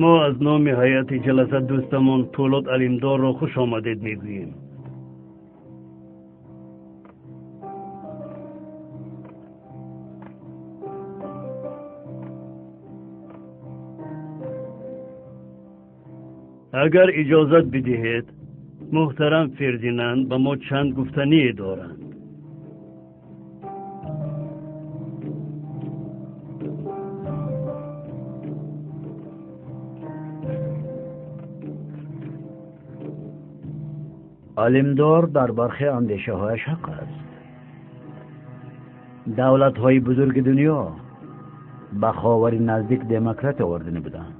Мо аз номи ҳайати ҷаласа дӯстамон Пӯлод Алимдорро хуш омадед мегӯем. Агар иҷозат бидиҳед, муҳтарам Фердинанд ба мо чанд гуфтание доранд. Алимдор дар бархе андешаҳояш ҳақ аст. Давлатҳои бузурги дунё ба ховари наздик демократ овардани буданд.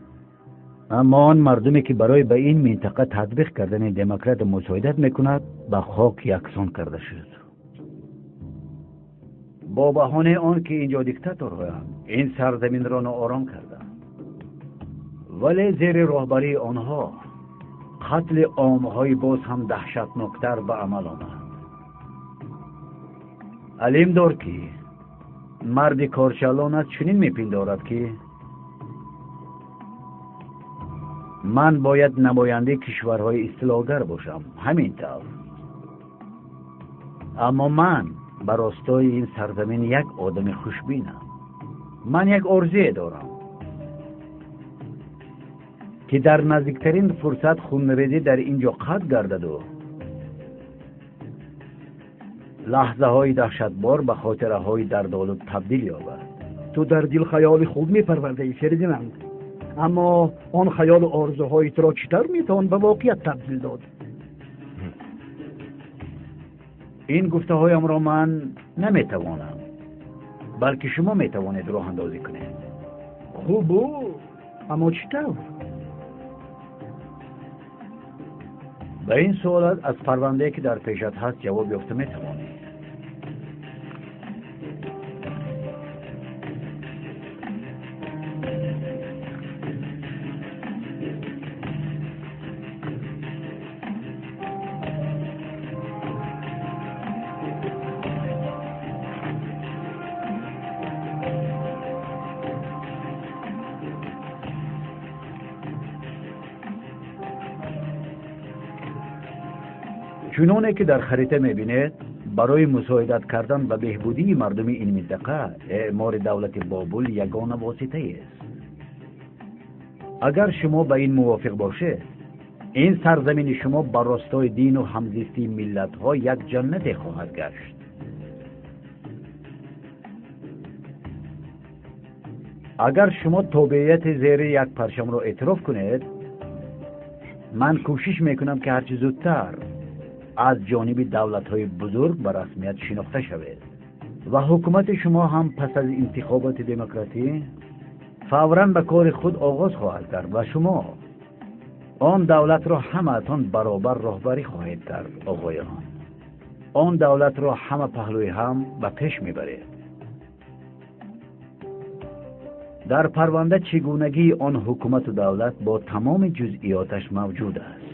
Аммо он мардуме ки барои ба ин минтақа татбиқ кардани демократ мусоидат мекунад, ба хок яксон карда шуд. Бо баҳонаи он ки инҷо диктаторҳоянд, ин сарзаминро ноором карданд. Вале зери роҳбарии онҳо қатли омҳои боз ҳам даҳшатноктар ба амал омад. Алимдор ки марди корчалон аст, чунин мепиндорад ки ман бояд намояндаи кишварҳои истилоғар бошам, ҳамин тавр. Аммо ман ба ростои ин сарзамин як одами хушбинам. Ман як орзуе дорам ки дар наздиктарин фурсат хунрезӣ дар ин ҷо қатъ гардаду лаҳзаҳои даҳшатбор ба хотираҳои дардолуд табдил ёбад. Ту дар дил хаёли хуб мепарвардаӣ, Фердинанд, аммо он хаёлу орзуҳои туро чӣ тавр метавон ба воқеият табдил дод? Ин гуфтаҳоямро ман наметавонам, балки шумо метавонед роҳандозӣ кунед. Хубу, аммо чӣ тавр? Ба ин суолат аз парвандае ки дар пешат ҳаст ҷавоб ёфта метавонӣ. Чуноне ки дар харита мебинед, барои мусоидат кардан ба беҳбудии мардуми ин минтақа эъмори давлати Бобул ягона воситаест. Агар шумо ба ин мувофиқ бошед, ин сарзамини шумо ба ростои дину ҳамзистии миллатҳо як ҷаннате хоҳад гашт. Агар шумо тобеияти зери як парчамро эътироф кунед, ман кӯшиш мекунам ки ҳарчи зудтар аз ҷониби давлатҳои бузург ба расмият шинохта шавед ва ҳукумати шумо ҳам пас аз интихоботи демократӣ фавран ба кори худ оғоз хоҳад кард ва шумо он давлатро ҳамаатон баробар роҳбарӣ хоҳед кард. Оғоён, он давлатро ҳама паҳлӯи ҳам ба пеш мебаред. Дар парванда чигунагии он ҳукумату давлат бо тамоми ҷузъиёташ мавҷуд аст.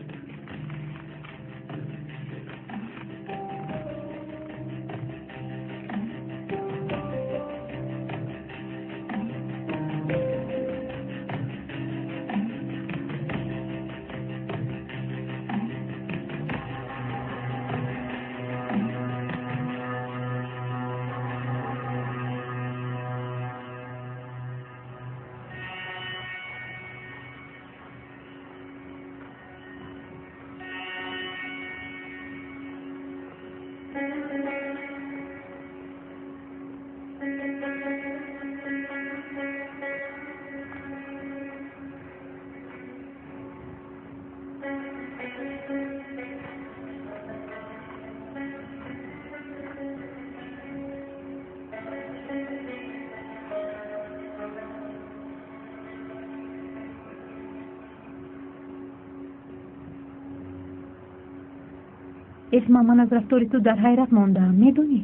Эсма, ман аз рафтори ту дар ҳайрат мондаам, медонӣ?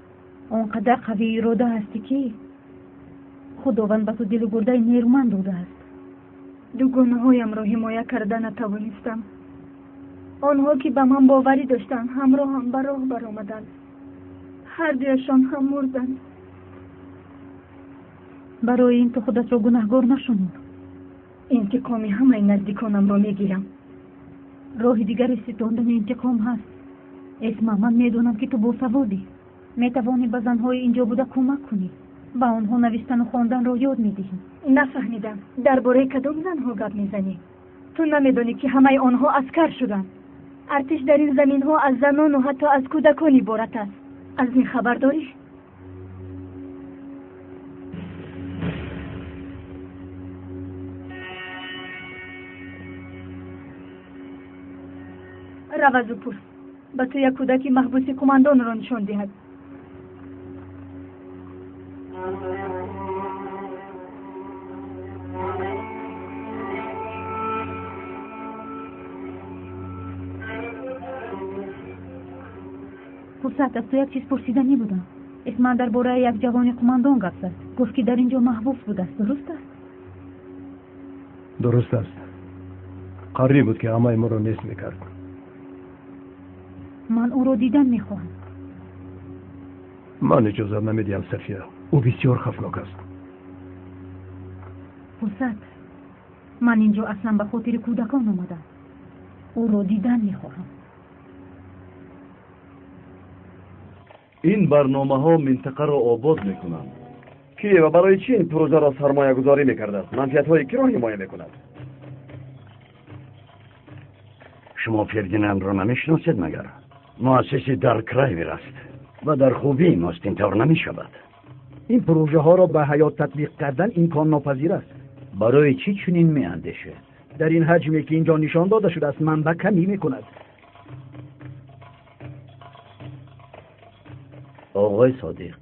Он қадар қавии ирода ҳастӣ ки Худованд ба ту дилу гурдаи нерӯманд додааст. Дугонаҳоямро ҳимоя карда натавонистам. Онҳо ки ба ман боварӣ доштанд, ҳамроҳам ба роҳ баромаданд. Ҳардуяшон ҳам мурданд. Барои ин ту худатро гунаҳгор нашумор. Интиқоми ҳамаи наздиконамро мегирам. Роҳи дигари ситондани интиқом ҳаст. Эсма, ман медонам, ки ту босаводӣ. Метавонӣ ба занҳои инҷо буда кӯмак кунӣ. Ба онҳо навиштану хонданро ёд медиҳӣ. Нафаҳмидам, дар бораи кадом занҳо гап мезанӣ? Ту намедонӣ, ки ҳамаи онҳо аскар шуданд. Артиш дар ин заминҳо аз занону ҳатто аз кӯдакон иборат аст. Аз ин хабар дорӣ? Рав аз ӯ пурс. Ба ту як кӯдаки маҳбуси қумандонро нишон диҳад. Фурсат, аз ту як чиз пурсиданӣ будам. Эсма дар бораи як ҷавони қумандон гап зад. Гуфт, ки дар ин ҷо маҳбус будааст. Дуруст аст? Дуруст аст. Қариб буд, ки ҳамаи моро нест мекард. Ман ӯро дидан мехоҳам. Ман иҷозат намедиҳам, София. Ӯ бисёр хавфнок аст. Фурсат, ман инҷо аслан ба хотири кӯдакон омадам. Ӯро дидан мехоҳам. Ин барномаҳо минтақаро обод мекунанд. Ки ва барои чӣ ин прӯжаро сармоягузорӣ мекардааст? Манфиатҳои киро ҳимоя мекунад? Шумо Фердинандро намешиносед магар? Муассиси Дарк Ривер аст ва дар хубии мост, ин тавр намешавад. Ин прӯжаҳоро ба ҳаёт татбиқ кардан имконнопазир аст. Барои чӣ чунин меандешед? Дар ин ҳаҷме, ки инҷо нишон дода шудааст, манбаъ камӣ мекунад. Оғои Содиқ,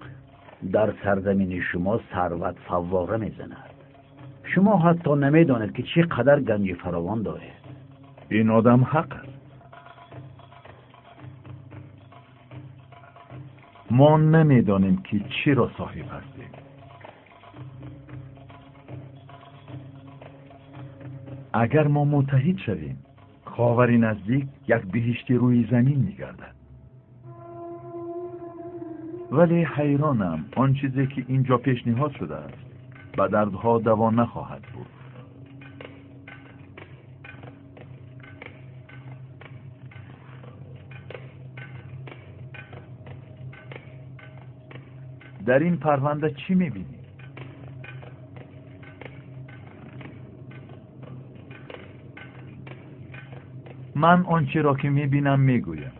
дар сарзамини шумо сарват фаввора мезанад. Шумо ҳатто намедонед, ки чӣ қадар ганҷи фаровон доред. Ин одам ҳақ аст. Мо намедонем, ки чиро соҳиб ҳастем. Агар мо муттаҳид шавем, Ховари Наздик як биҳишти рӯи замин мегардад. Вале ҳайронам, он чизе ки инҷо пешниҳод шудааст, ба дардҳо даво нахоҳад буд. Дар ин парванда чӣ мебинӣ? Ман он чиро ки мебинам мегӯям.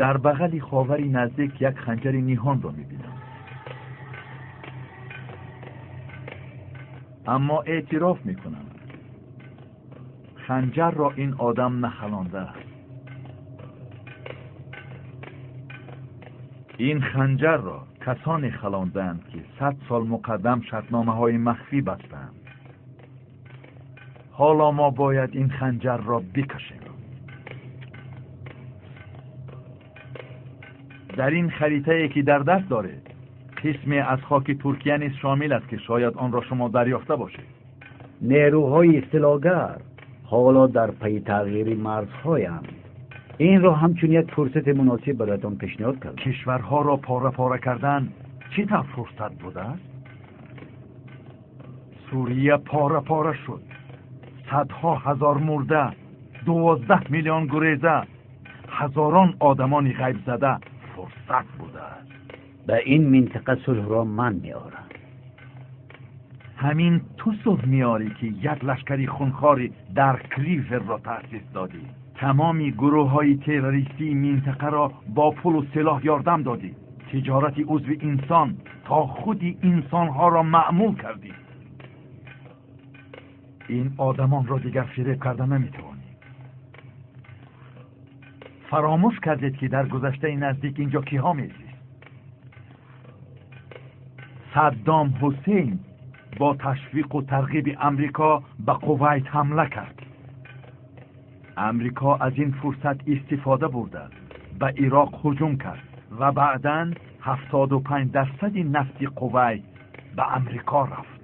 Дар бағали Ховари Наздик як ханҷари ниҳонро мебинам. Аммо эътироф мекунам, ханҷарро ин одам нахалондааст. Ин ханҷарро касоне халондаанд, ки 100 сол муқаддам шартномаҳои махфӣ бастаанд. Ҳоло мо бояд ин ханҷарро бикашем. Дар ин харитае, ки дар даст доред, қисме аз хоки Туркия низ шомил аст, ки шояд онро шумо дарёфта бошед. Нерӯҳои истилогар ҳоло дар пайи тағйири марзҳоянд. Инро ҳамчун як фурсати муносиб бароятон пешниҳод кардам. Кишварҳоро пора-пора кардан чӣ тавр фурсат будааст? Сурия пора-пора шуд. Садҳо ҳазор мурда, 12 миллион гуреза, ҳазорон одамони ғайбзада фурсат будааст. Ба ин минтақа сулҳро ман меорам. Ҳамин ту сулҳ меорӣ, ки як лашкари хунхори Дарк Риверро таъсис додӣ. Тамоми гурӯҳҳои террористии минтақаро бо пулу силоҳ ёрдам додӣ. Тиҷорати узви инсон то худи инсонҳоро маъмул кардӣ. Ин одамонро дигар фиреб карда наметавонӣ. Фаромӯш кардед, ки дар гузаштаи наздик инҷо киҳо мезист? Саддом Ҳусейн бо ташвиқу тарғиби Амрико ба Қувайт ҳамла кард. Амрико аз ин фурсат истифода бурда, ба Ироқ ҳуҷум кард ва баъдан 75% нафти Қувайт ба Амрико рафт.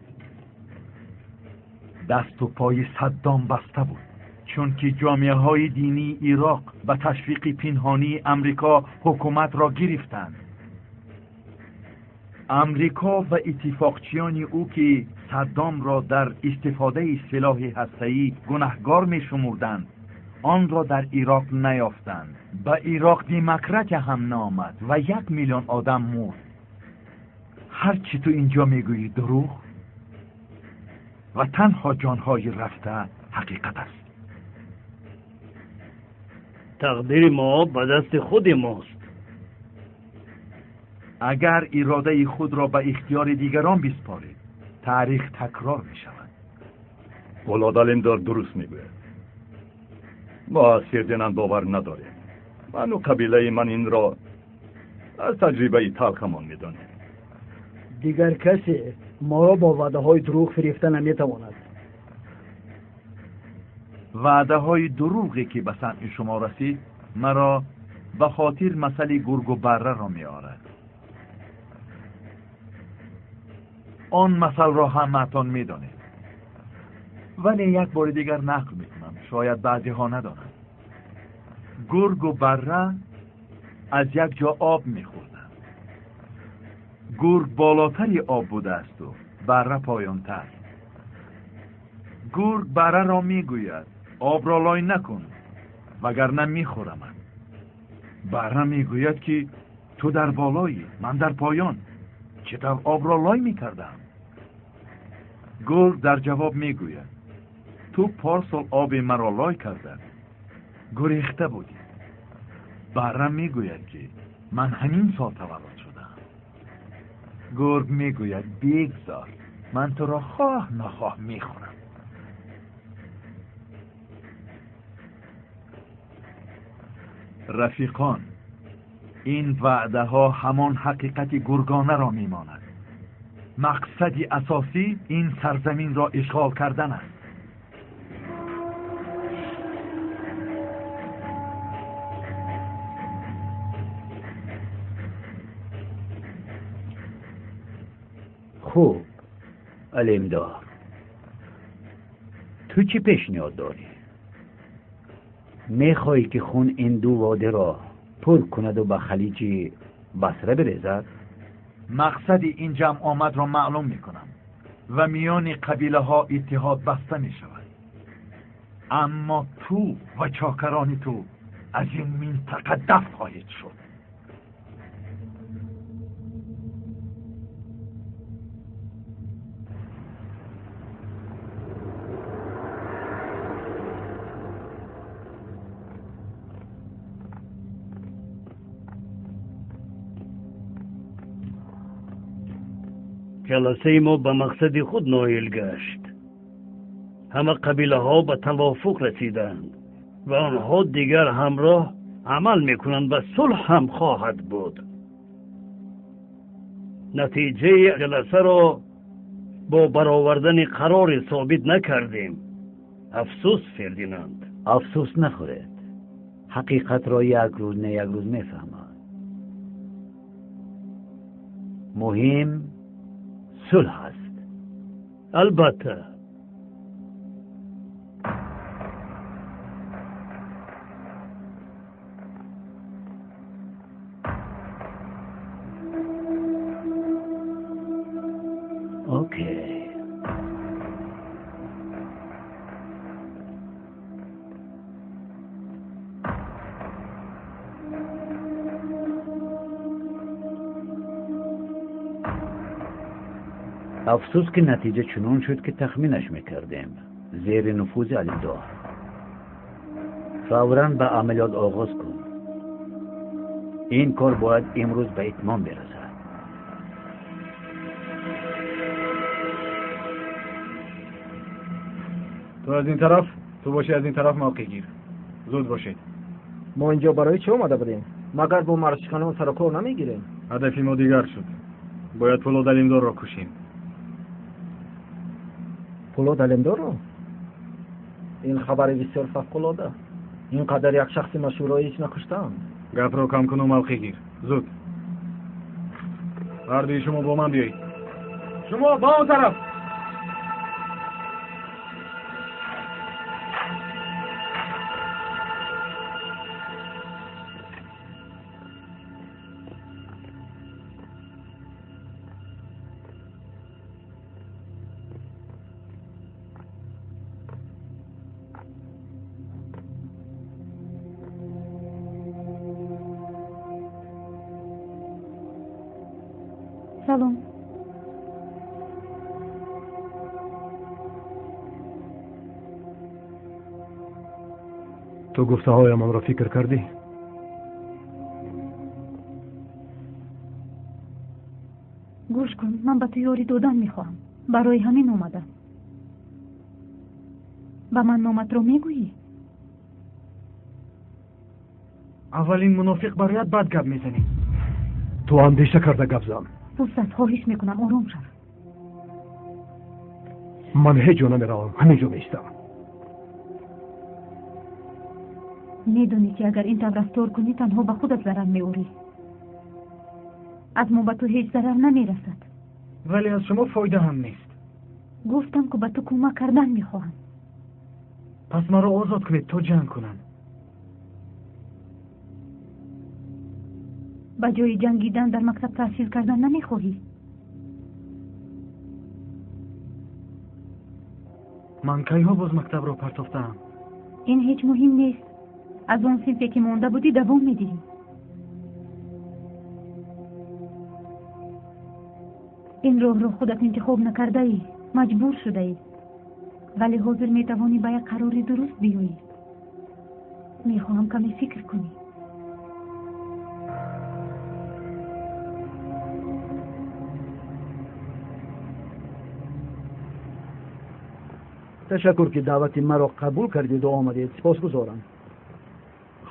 Дасту пои Саддом баста буд, чунки ҷомеаҳои динии Ироқ ба ташвиқи пинҳонии Амрико ҳукуматро гирифтанд. Амрико ва иттифоқчиёни ӯ, ки Саддомро дар истифодаи силоҳи ҳастаӣ гунаҳгор мешумурданд, онро дар Ироқ наёфтанд. Ба Ироқ демократия ҳам наомад ва 1 миллион одам мурд. Ҳар чӣ ту инҷо мегӯӣ дурӯғ ва танҳо ҷонҳои рафта ҳақиқат аст. Тақдири мо ба дасти худи мост. Агар иродаи худро ба ихтиёри дигарон биспоред, таърих такрор мешавад. Пулод Алемдор дуруст мегӯяд. Мо аз Фердинанд бовар надорем. Ману қабилаи ман инро аз таҷрибаи талхамон медонем. Дигар касе моро бо ваъдаҳои дурӯғ фирефта наметавонад. Ваъдаҳои дурӯғе ки ба самъи шумо расид, маро ба хотир масъали гургу барраро меорад. Он масъалро ҳамаатон медонед, вале як бори дигар нақл мекунам, шояд баъзеҳо надонанд. Гургу барра аз як ҷо об мехӯрданд. Гург болотари об будаасту барра поёнтар. Гург барраро мегӯяд: обро лой накун, вагарна мехӯрамад. Барра мегӯяд ки ту дар болоӣ, ман дар поён, чӣ тавр обро лой мекардам? Гург дар ҷавоб мегӯяд: ту порсол оби маро лой карда, гурехта будӣ. Барра мегӯяд ки ман ҳамин сол таваллуд шудам. Гург мегӯяд: бигзор, ман туро хоҳ нахоҳ мехӯрам. Рафиқон, ин ваъдаҳо ҳамон ҳақиқати гургонаро мемонад. Мақсади асосӣ ин сарзаминро ишғол кардан аст. Хуб, Алемдор, ту чӣ пешниҳод дорӣ? Мехоҳӣ ки хун ин ду водиро пур кунаду ба халиҷи Басра бирезад? Мақсади ин ҷамъомадро маълум мекунам ва миёни қабилаҳо иттиҳод баста мешавад. Аммо ту ва чокарони ту аз ин минтақа дафт хоҳед шуд. Ҷаласаи мо ба мақсади худ ноил гашт. Ҳама қабилаҳо ба тавофуқ расиданд ва онҳо дигар ҳамроҳ амал мекунанд ва сулҳ ҳам хоҳад буд. Натиҷаи ҷаласаро бо баровардани қароре собит накардем. Афсӯс, Фердинанд. Афсӯс нахӯред. Ҳақиқатро як рӯз не як рӯз мефаҳмад. Муҳим сулҳ аст. Албатта. Окей. Афсӯс ки натиҷа чунон шуд ки тахминаш мекардем. Зери нуфузи Алимдор. Фавран ба амалиёт оғоз кун. Ин кор бояд имрӯз ба итмом бирасад. Ту аз ин тараф, ту бошӣ аз ин тараф мавқеъ гир. Зуд бошед. Мо инҷо барои чӣ омада будем? Магар бо марзшиканон сару кор намегирем? Ҳадафи мо дигар шуд. Бояд Пулод Алимдорро кушем. Пулод Алемдорро? Ин хабари бисёр фавқулода. Ин қадар як шахси машҳурро ҳеҷ накуштаанд. Гапро кам куну мавқеъ гир. Зуд. Ҳардуи шумо бо ман биёед. Шумо ба он тараф. Салом. Ту гуфтаҳоямонро фикр кардӣ? Гӯш кун, ман ба ту ёрӣ додан мехоҳам. Барои ҳамин омадам. Ба ман номатро мегӯӣ? Аввалин мунофиқ барояд, баъд гап мезанем. Ту андеша карда гап зан. Фурсат, хоҳиш мекунам, ором шав. Ман ҳеҷ ҷо намеравам, ҳамин ҷо меистам. Медонӣ ки агар ин тавр рафтор кунӣ, танҳо ба худат зарар меорӣ. Аз мо ба ту ҳеҷ зарар намерасад. Вале аз шумо фоида ҳам нест. Гуфтам ки ба ту кӯмак кардан мехоҳам. Пас маро озод кунед то ҷанг кунам. Ба ҷои ҷангидан дар мактаб таҳсил кардан намехоҳӣ? Ман кайҳо боз мактабро партофтаам? Ин ҳеҷ муҳим нест. Аз он синфе ки монда будӣ давом медиҳӣ. Ин роҳро худат интихоб накардаӣ, маҷбур шудаӣ. Вале ҳозир метавонӣ ба як қарори дуруст биёӣ. Мехоҳам каме фикр кунӣ. Ташаккур ки даъвати маро қабул кардиду омадед. Сипосгузорам.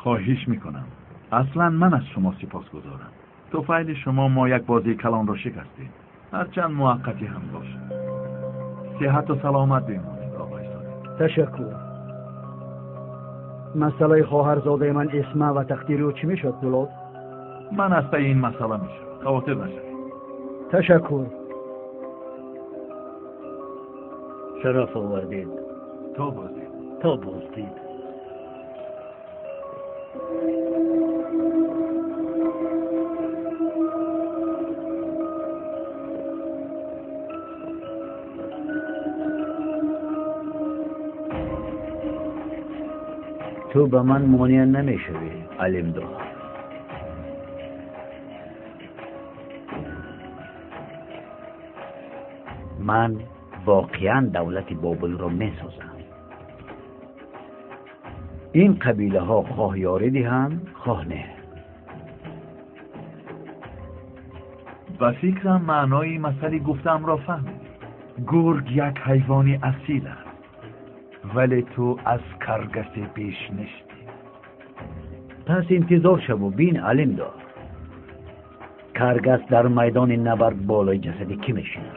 Хоҳиш мекунам. Аслан ман аз шумо сипосгузорам. Туфайли шумо мо як бозии калонро шикастем, ҳарчанд муваққатӣ ҳам бошад. Сиҳату саломат бимонед, оқои Содиқ. Ташаккур. Масъалаи хоҳарзодаи ман Эсма ва тақдири ӯ чӣ мешавад, Пулод? Ман аз пайи ин масъала мешавам. Хавотир нашавед. Ташаккур. Шараф овардед. То боздид. То боздид. Ту ба ман монеа намешавӣ, Алимдор. Ман воқеан давлати Бобулро месозам. Ин қабилаҳо хоҳ ёрӣ диҳанд, хоҳ не. Ба фикрам маънои масъали гуфтаамро фаҳмидӣ. Гург як ҳайвони асил аст, вале ту аз каргасе беш нештӣ. Пас интизор шаву бин, Алимдор. Каргас дар майдони набард болои ҷасади кӣ мешинад?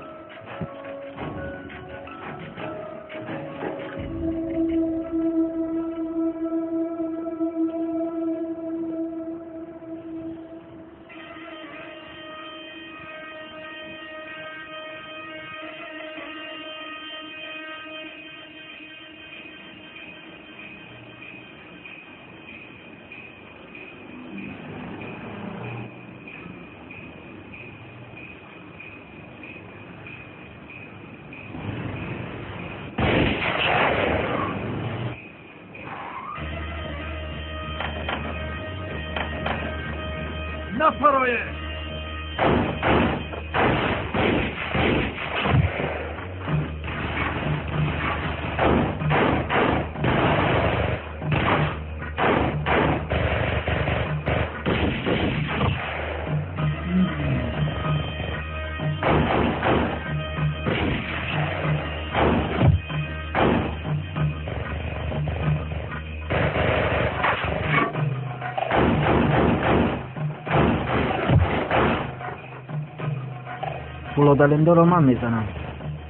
Пулод Алемдорро ман мезанам.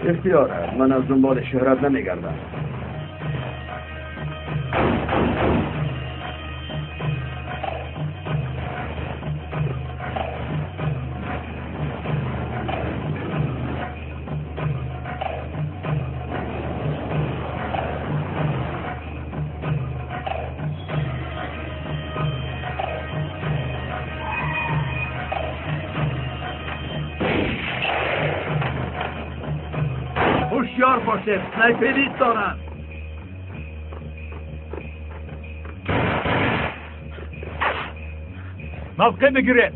Ихтиёр аст. Ман аз дунболи шӯҳрат намегардам. هوشیار باشه، سنایپریست دارن. موقع بگیره.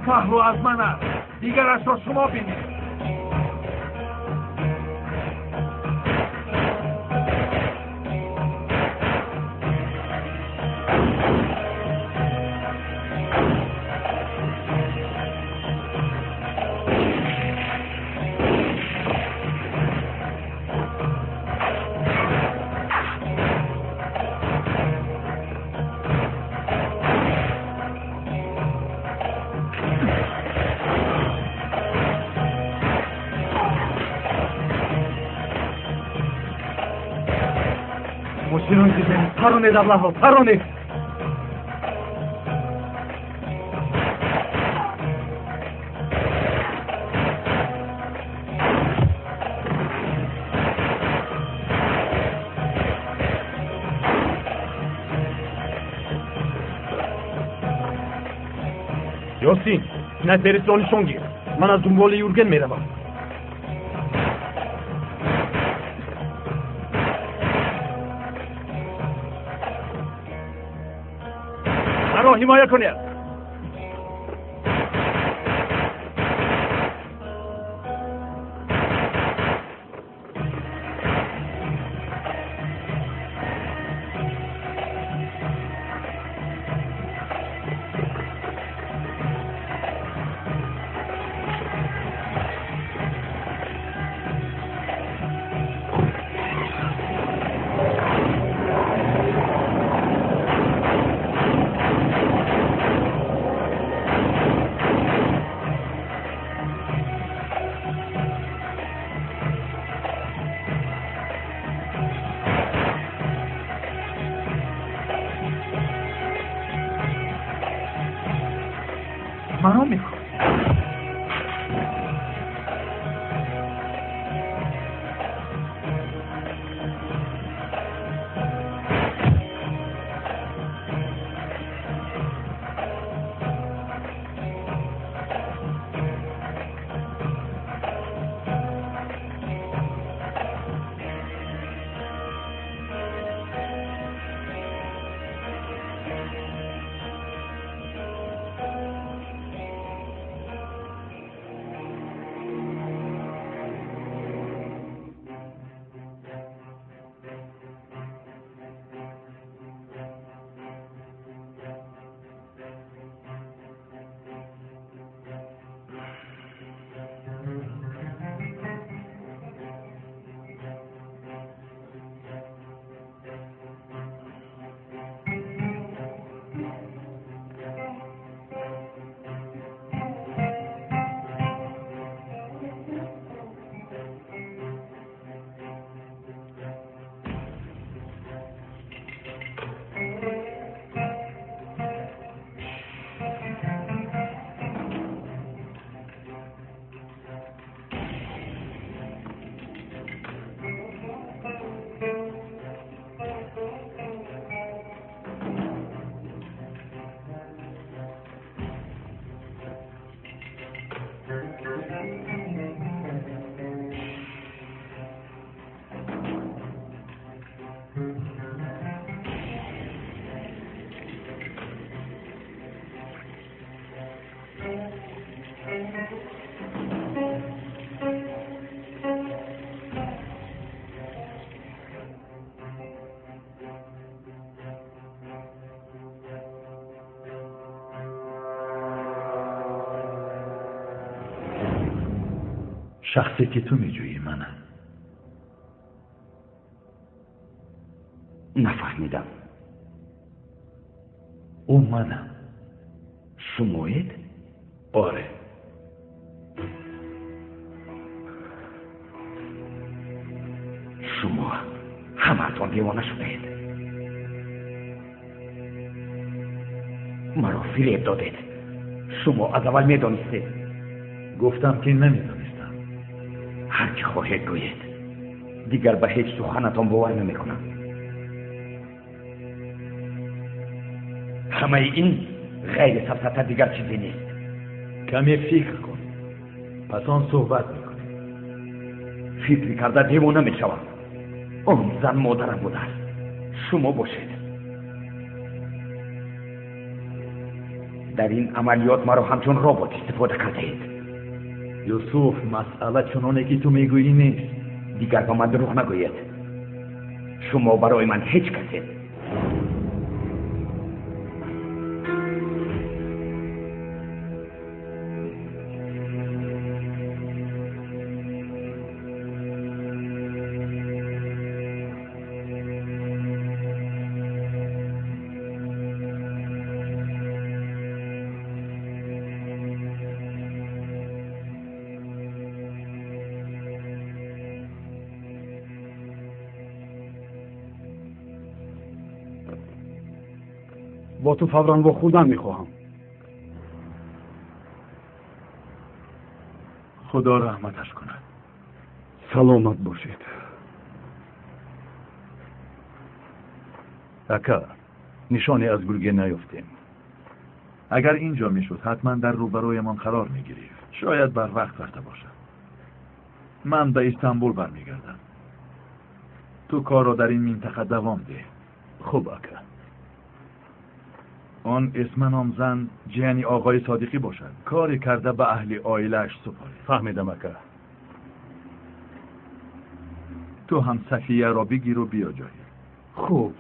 Паҳлӯ аз ман аст, дигарашро шумо бинед. Паронед, аблаҳо, паронед! Ёсин, снайперитро нишон гир. Ман аз дунболи Юрген меравам. Маро ҳимоя кунед. Маро мехоҳ. Шахсе ки ту меҷӯӣ манам. Нафаҳмидам. Ӯ манам. Шумоед? Оре. Шумо ҳамаатон девона шудаед. Маро фиреб додед. Шумо аз аввал медонистед. Гуфтам ки намедонистам. Ҳар чӣ хоҳед гӯед. Дигар ба ҳеҷ суханатон бовар намекунам. Ҳамаи ин ғайри сафсата дигар чизе нест. Каме фикр кун, пас он суҳбат мекунем. Фикр карда девона мешавам. Он зан модарам будааст. Шумо бошед. Дар ин амалиёт маро ҳамчун робот истифода кардаед. Юсуф, масъала чуноне ки ту мегӯӣ нест. Дигар ба ман дурӯғ нагӯед. Шумо барои ман ҳеҷ касед. Бо ту фавран вохӯрдан мехоҳам. Худо раҳматаш кунад. Саломат бошед. Ака, нишоне аз Гурген наёфтем. Агар инҷо мешуд, ҳатман дар рӯбарӯямон қарор мегирифт. Шояд барвақт рафта бошад. Ман ба Истанбул бармегардам. Ту корро дар ин минтақа давом деҳ. Хуб, ака. Он Эсма ном зан ҷияни оғои Содиқӣ бошад. Коре карда ба аҳли оилааш супоред. Фаҳмидам, ака. Ту ҳам Сафияро бигиру биё ҷоҳид. Хуб.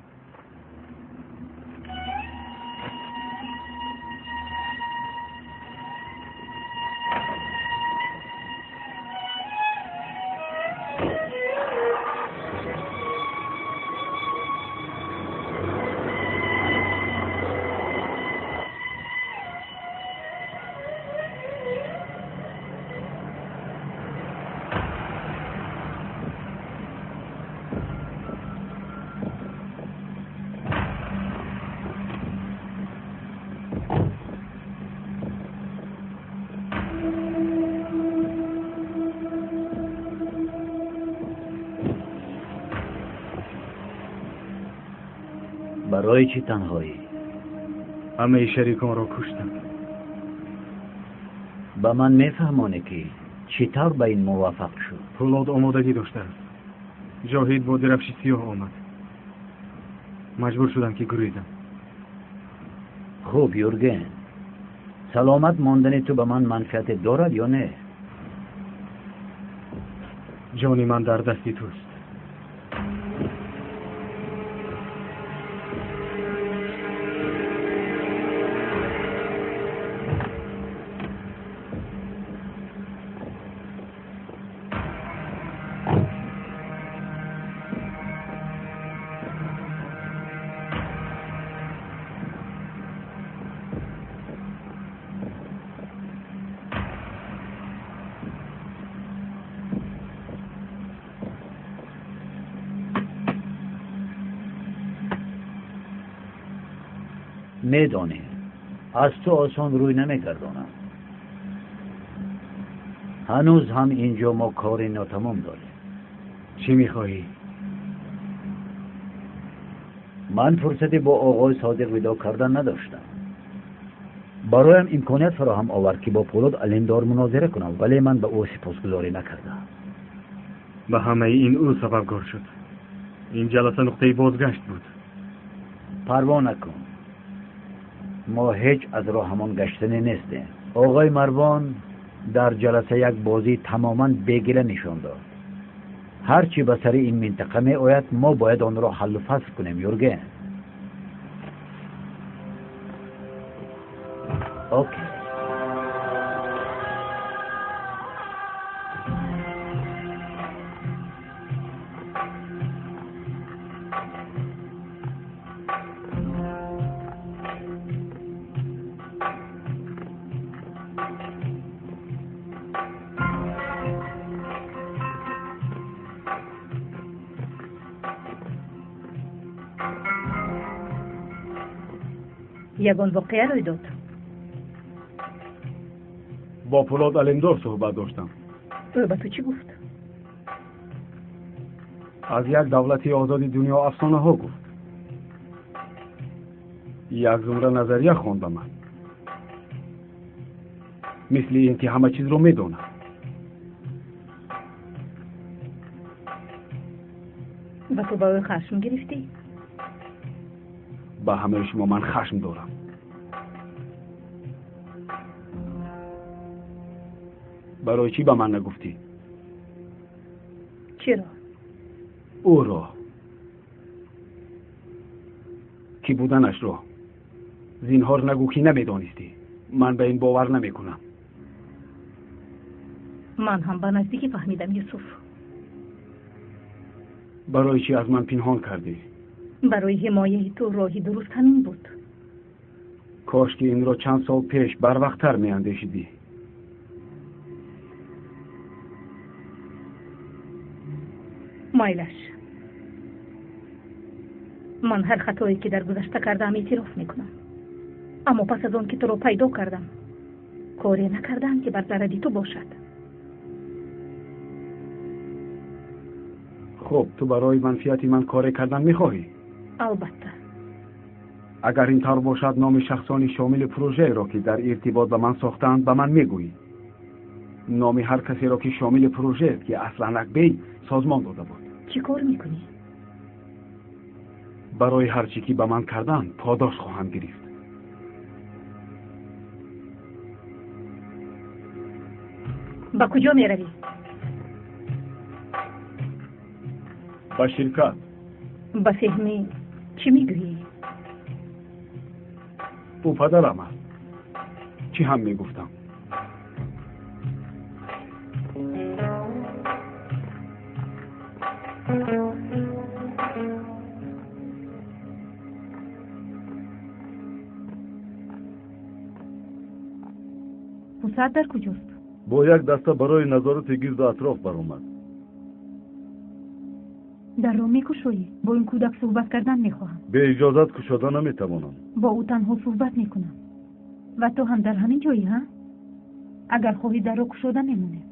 Барои чӣ танҳоӣ? Ҳамаи шариконро куштам. Ба ман мефаҳмонӣ ки чӣ тавр ба ин муваффақ шуд? Пулод омодагӣ доштааст. Ҷоҳид бо дирафши сиёҳ омад. Маҷбур шудам ки гурезам. Хуб, Юрген, саломат мондани ту ба ман манфиате дорад ё не? Ҷони ман дар дасти туст. Медонӣ, аз ту осон рӯй намегардонам. Ҳанӯз ҳам инҷо мо кори нотамом дорем. Чӣ мехоҳӣ? Ман фурсате бо оғои Содиқ видо кардан надоштам. Бароям имконият фароҳам овард ки бо Пулод Алимдор мунозира кунам, вале ман ба ӯ сипосгузорӣ накардам. Ба ҳамаи ин ӯ сабабгор шуд. Ин ҷаласа нуқтаи бозгашт буд. Парво накун. Мо ҳеҷ аз роҳамон гаштанӣ нестем. Оғои Марвон дар ҷаласа як бозии тамоман бегила нишон дод. Ҳар чӣ ба сари ин минтақа меояд, мо бояд онро ҳаллу фасл кунем, Юрген. Окей. Ягон воқеа рӯй дод? Бо Пулод Алимдор суҳбат доштам. Ӯ ба ту чӣ гуфт? Аз як давлати озоди дунё афсонаҳо гуфт. Як зумра назария хонд ба ман, мисли ин ки ҳама чизро медонад. Ва ту ба ӯ хашм гирифтӣ? Ба ҳамаи шумо ман хашм дорам. Барои чӣ ба ман нагуфтӣ? Чиро? Ӯро. Кӣ буданашро. Зинҳор нагӯ, ки намедонистӣ. Ман ба ин бовар намекунам. Ман ҳам ба наздикӣ фаҳмидам, Юсуф. Барои чӣ аз ман пинҳон кардӣ? Барои ҳимояи ту роҳи дуруст ҳамин буд. Кош ки инро чанд сол пеш барвақттар меандешидӣ. Майлаш. Ман ҳар хатое ки дар гузашта кардаам эътироф мекунам. Аммо пас аз он ки туро пайдо кардам, коре накардаам ки бар зарари ту бошад. Хуб, ту барои манфиати ман коре кардан мехоҳӣ? Албатта. Агар ин тавр бошад, номи шахсони шомили прожееро, ки дар иртибот ба ман сохтаанд, ба ман мегӯӣ. Номи ҳар касеро, ки шомили прожеест, ки аслан Акбей созмон дода буд. Чӣ кор мекунӣ? Барои ҳар чӣ ки ба ман карданд, подош хоҳам гирифт. Ба куҷо меравӣ? Ба ширкат. Ба феҳмӣ чӣ мегӯӣ? Ӯ падарам аст. Чӣ ҳам мегуфтам? Пусар дар куҷост? Бо як даста барои назорати гирду атроф баромад. Дарро мекушоӣ? Бо ин кӯдак суҳбат кардан мехоҳам. Бе иҷозат кушода наметавонам. Бо ӯ танҳо суҳбат мекунам. Ва ту ҳам дар ҳамин ҷоӣ, ҳа? Агар хоҳӣ дарро кушода мемонем.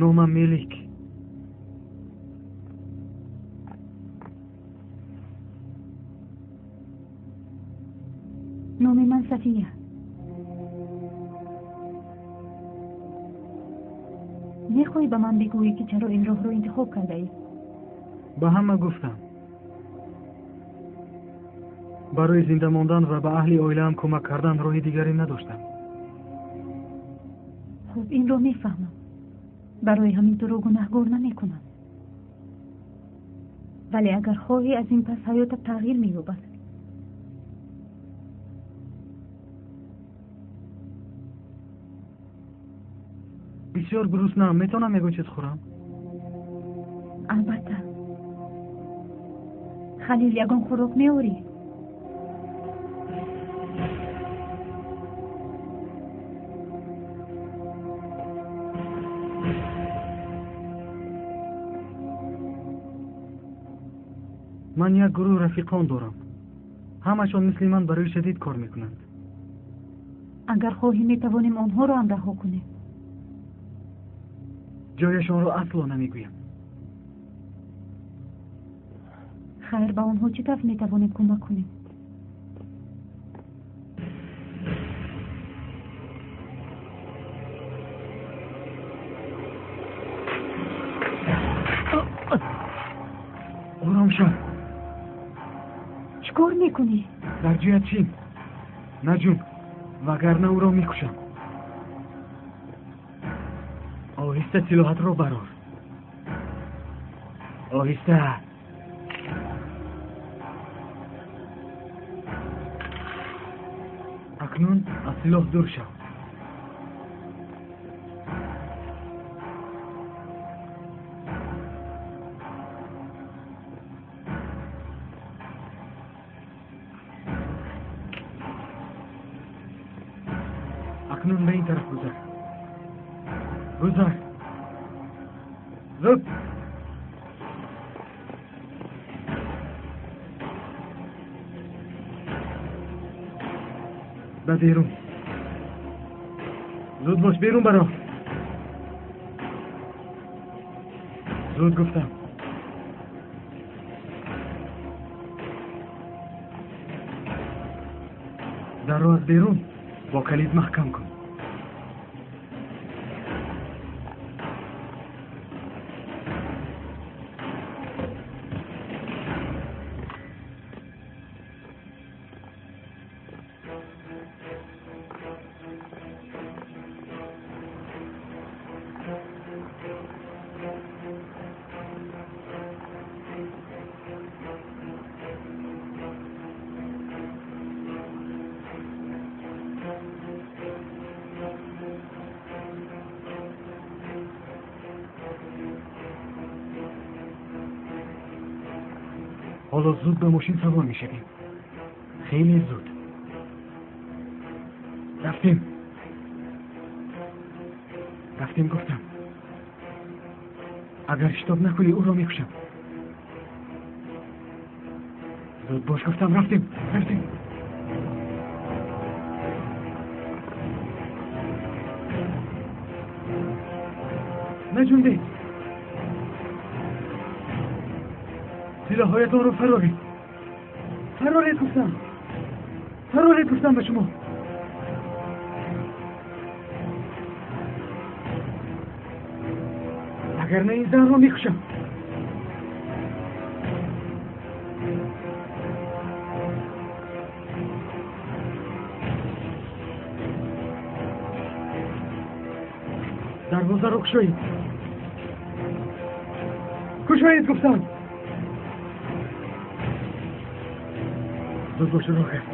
Номам Мелик. Номи ман Сафия. Мехоҳӣ ба ман бигӯӣ, ки чаро ин роҳро интихоб кардаӣ? Ба ҳама гуфтам. Барои зинда мондан ва ба аҳли оилаам кӯмак кардан роҳи дигаре надоштам. Хуб, инро мефаҳмам. Барои ҳамин туро гунаҳгор намекунам. Вале агар хоҳӣ, аз ин пас ҳаётат тағйир меёбад. Бисёр гуруснаам, метавонам ягон чиз хӯрам? Албатта. Халил, ягон хӯрок меорӣ? Ман як гурӯҳ рафиқон дорам. Ҳамашон мисли ман барои шадид кор мекунанд. Агар хоҳӣ, метавонем онҳоро ҳам раҳо кунем. Ҷояшонро асло намегӯям. Хайр, ба онҳо чӣ тавр метавонем кӯмак кунем? Ором шав. Чӣ кор мекунӣ? Дар ҷоят шин. Наҷун, вагарна ӯро мекушам. Оҳиста силоҳатро барор. Оҳиста. Акнун аз силоҳ дур шав. Акнун ба ин тараф гузар. Гузар. Зуд. Ба берун. Зуд бош, берун баро. Зуд гуфтам. Дарро аз берун бо калид маҳкам кун. Ҳоло зуд ба мошин савор мешавем. Хеле зуд. Рафтем. Рафтем гуфтам. Агар шитоб накунӣ, ӯро мекушам. Зуд бош гуфтам, рафтем, рафтем. Наҷунбед. Силоҳҳоятонро фароред. Фароред гуфтам. Фароред гуфтам ба шумо. Агар на ин занро мекушам. Дарвозаро кушоед. Кушоед гуфтам. Зуд бош, роҳ аст.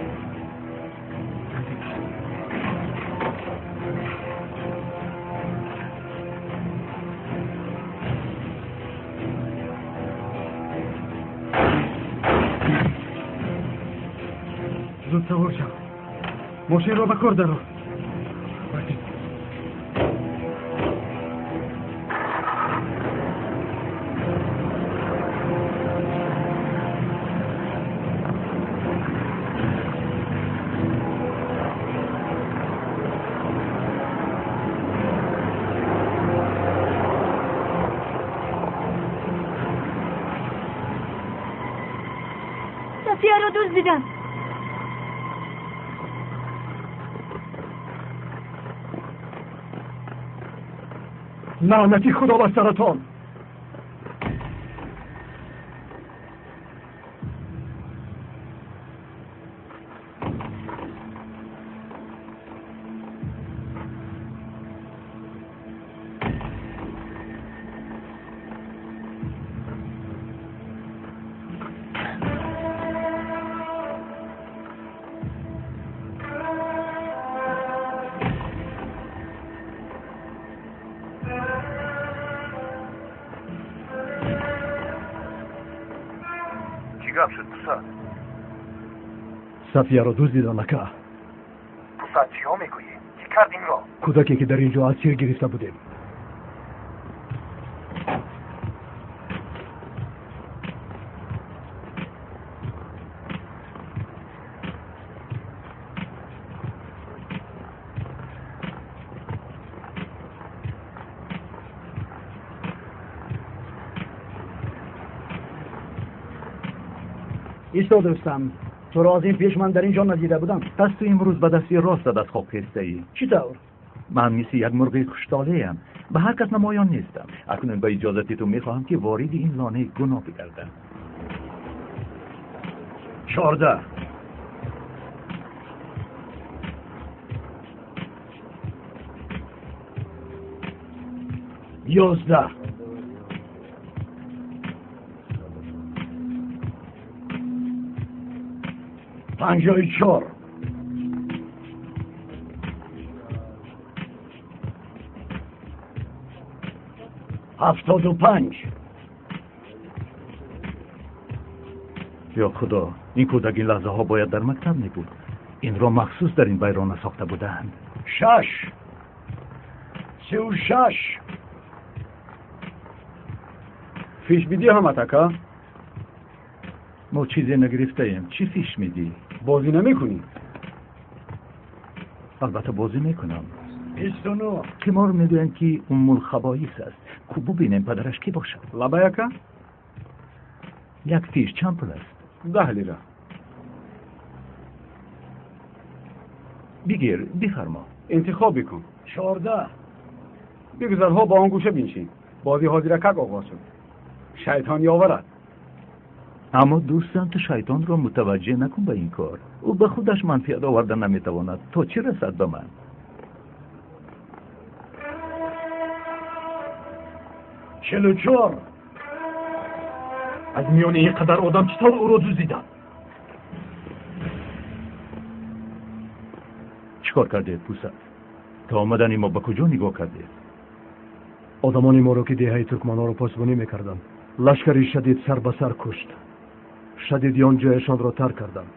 Зуд савор шав. Мошинро ба кор дарор. Рафтем. Софияро дуздидам. Лаънати худо бар саратон. Сафияро дуздидан, ака. Пусад, чиҳо мегӯӣ? Чӣ кард инро? Кӯдаке ки дар ин ҷо асир гирифта будем. Исто, дӯстам. Туро аз ин пеш ман дар ин ҷо надида будам. Пас ту имрӯз ба дасти ростат аз хоб хестаӣ. Чӣ тавр? Ман мисли як мурғи хуштолеам. Ба ҳар кас намоён нестам. Акнун ба иҷозати ту мехоҳам ки вориди ин лонаи гуноҳ бигардам. 14. 11. 54. 75. Ё худо, ин кӯдак ин лаҳзаҳо бояд дар мактаб мебуд. Инро махсус дар ин вайрона сохта буданд. 6. 36. Фиш бидӣ ҳамат, ака? Мо чизе нагирифтаем. Чӣ фиш медиҳӣ? Бозӣ намекунӣ? Албатта бозӣ мекунам. 29. Қимор мегӯянд ки уммулхабоис аст. Ку бубинем падараш кӣ бошад. Лабай ака? Як фиш чанд пул аст? 10 лира. Бигир, бифармо. Интихоб бикун. 14. Бигузарҳо ба он гӯша биншин. Бозӣ ҳозиракак оғоз шуд. Шайтон ёвар аст. Аммо дӯстам, ту шайтонро мутаваҷҷеҳ накун ба ин кор. Ӯ ба худаш манфиат оварда наметавонад. То чӣ расад ба ман? 44. Аз миёни ин қадар одам чӣ тавр ӯро дуздиданд? Чӣ кор кардед, пусар? То омадани мо ба куҷо нигоҳ кардед? Одамони моро ки деҳаи туркманҳоро посбонӣ мекарданд, лашкари шадид сар ба сар кушт. Шадидиён ҷояшонро тарк карданд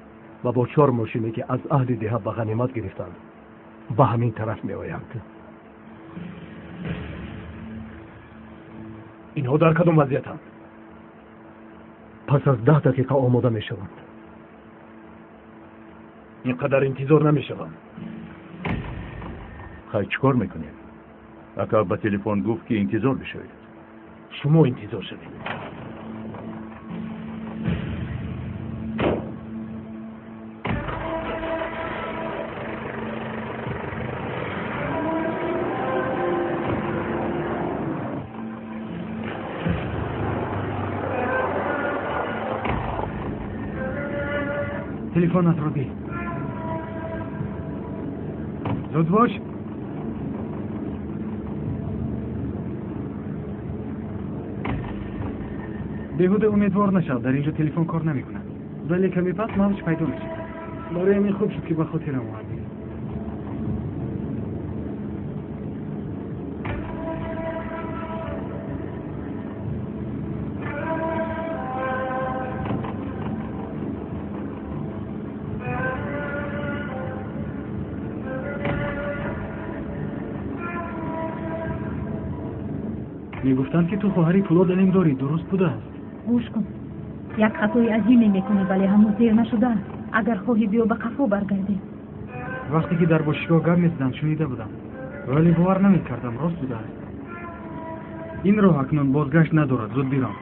ва бо 4 мошине ки аз аҳли деҳа ба ғанимат гирифтанд, ба ҳамин тараф меоянд. Инҳо дар кадом вазъиятанд? Пас аз 10 дақиқа омода мешаванд. Ин қадар интизор намешавам. Хай, чӣ кор мекунем? Ака ба телефон гуфт ки интизор бишавед. Шумо интизор шавед. Телефонатро деҳ. Зуд бош. Беҳуда умедвор нашав, дар инҷо телефон кор намекунад. Вале каме пас мавҷ пайдо мешавад. Барои ҳамин хуб шуд ки ба хотирам овардӣ. Мегуфтанд ки ту хоҳари Пулод Алимдорӣ, дуруст будааст? Гӯш кун, як хатои азиме мекунӣ, вале ҳанӯз дер нашудааст. Агар хоҳӣ биё ба қафо баргардем. Вақте ки дар бошишгоҳ гап мезаданд шунида будам, вале бовар намекардам рост будааст. Ин роҳ акнун бозгашт надорад, зуд бирон.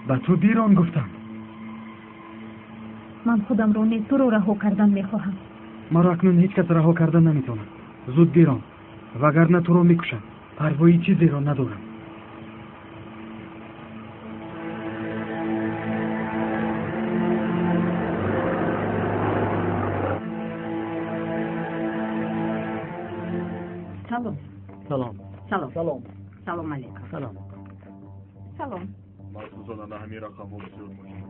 Ба ту бирон гуфтам. Ман худамро не, туро раҳо кардан мехоҳам. Маро акнун ҳеҷ кас раҳо кардан наметавонад. Зуд бирон, вагарна туро мекушам. Парвои чизеро надорам. Салом. Салом. Салом. Салом. Салом алейкум. Салом. Салом. Махсусан ана ҳамин рақамҳо бисёр муҳим.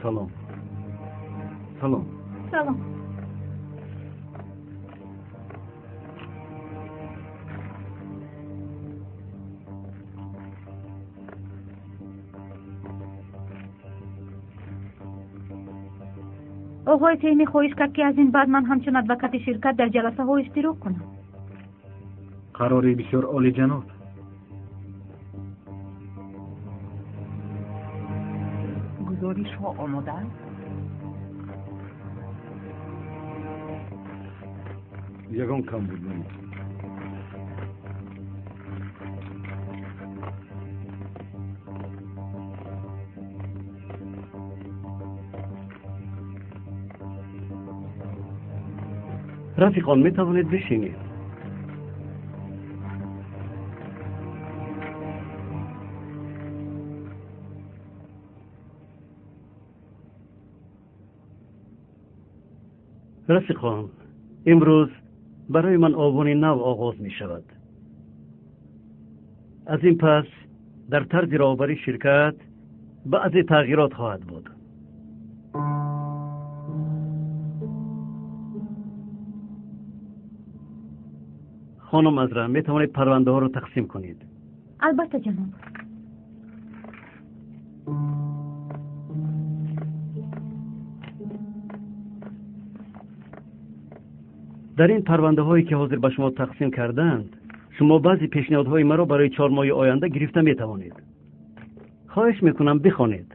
Салом. Салом. Салом. Оғои Феҳмӣ хоҳиш кард ки аз ин баъд ман ҳамчун адвокати ширкат дар ҷаласаҳо иштирок кунам. Қарори бисёр олиҷаноб. Гузоришҳо омодаанд? Ягон кам буд нест. Рафиқон, метавонед бишинед. Рафиқон, имрӯз барои ман овони нав оғоз мешавад. Аз ин пас дар тарзи роҳбарии ширкат баъзе тағйирот хоҳад буд. Хонум Азра, метавонед парвандаҳоро тақсим кунед? Албатта, ҷаноб. Дар ин парвандаҳое ки ҳозир ба шумо тақсим карданд, Шумо баъзе пешниҳодҳои маро барои 4 моҳи оянда гирифта метавонед. Хоҳиш мекунам бихонед.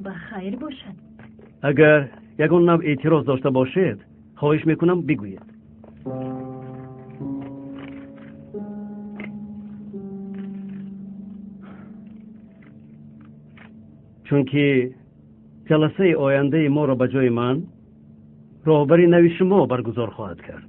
Ба хайр бошад. Агар ягон навъ эътироз дошта бошед, хоҳиш мекунам бигӯед. Чунки ҷаласаи ояндаи моро ба ҷои ман роҳбари нави шумо баргузор хоҳад кард.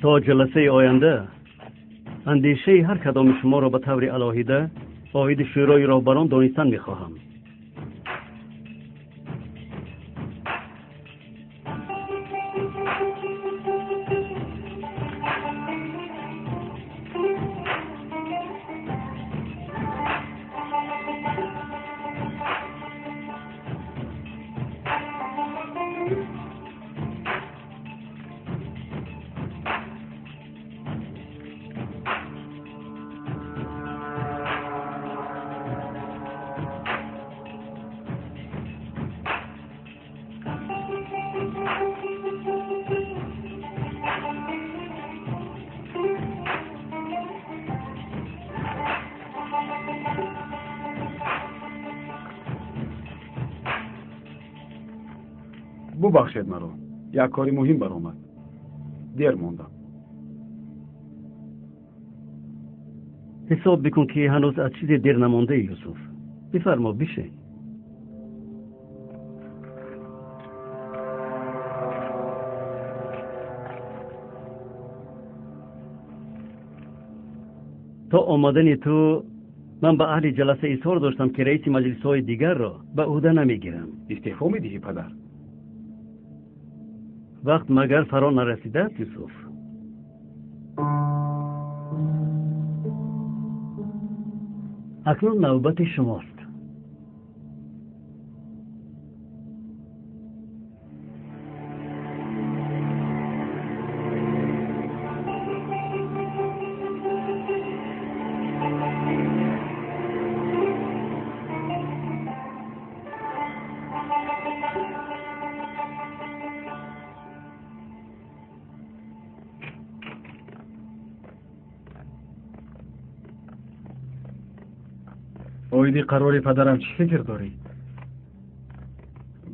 То ҷаласаи оянда андешаи ҳар кадоми шуморо ба таври алоҳида оиди шӯрои роҳбарон донистан мехоҳам. Бубахшед маро, як кори муҳим баромад. Дер мондам. Ҳисоб бикун ки ҳанӯз аз чизе дер намондаи, Юсуф. Бифармо, бишин. То омадани ту ман ба аҳли ҷаласа изҳор доштам ки раиси маҷлисҳои дигарро ба ӯҳда намегирам. Истеъфо медиҳӣ, падар? Вақт магар фаро нарасидааст, Юсуф? Акнун навбати шумост. Оиди қарори падарам чӣ фикр дорӣ?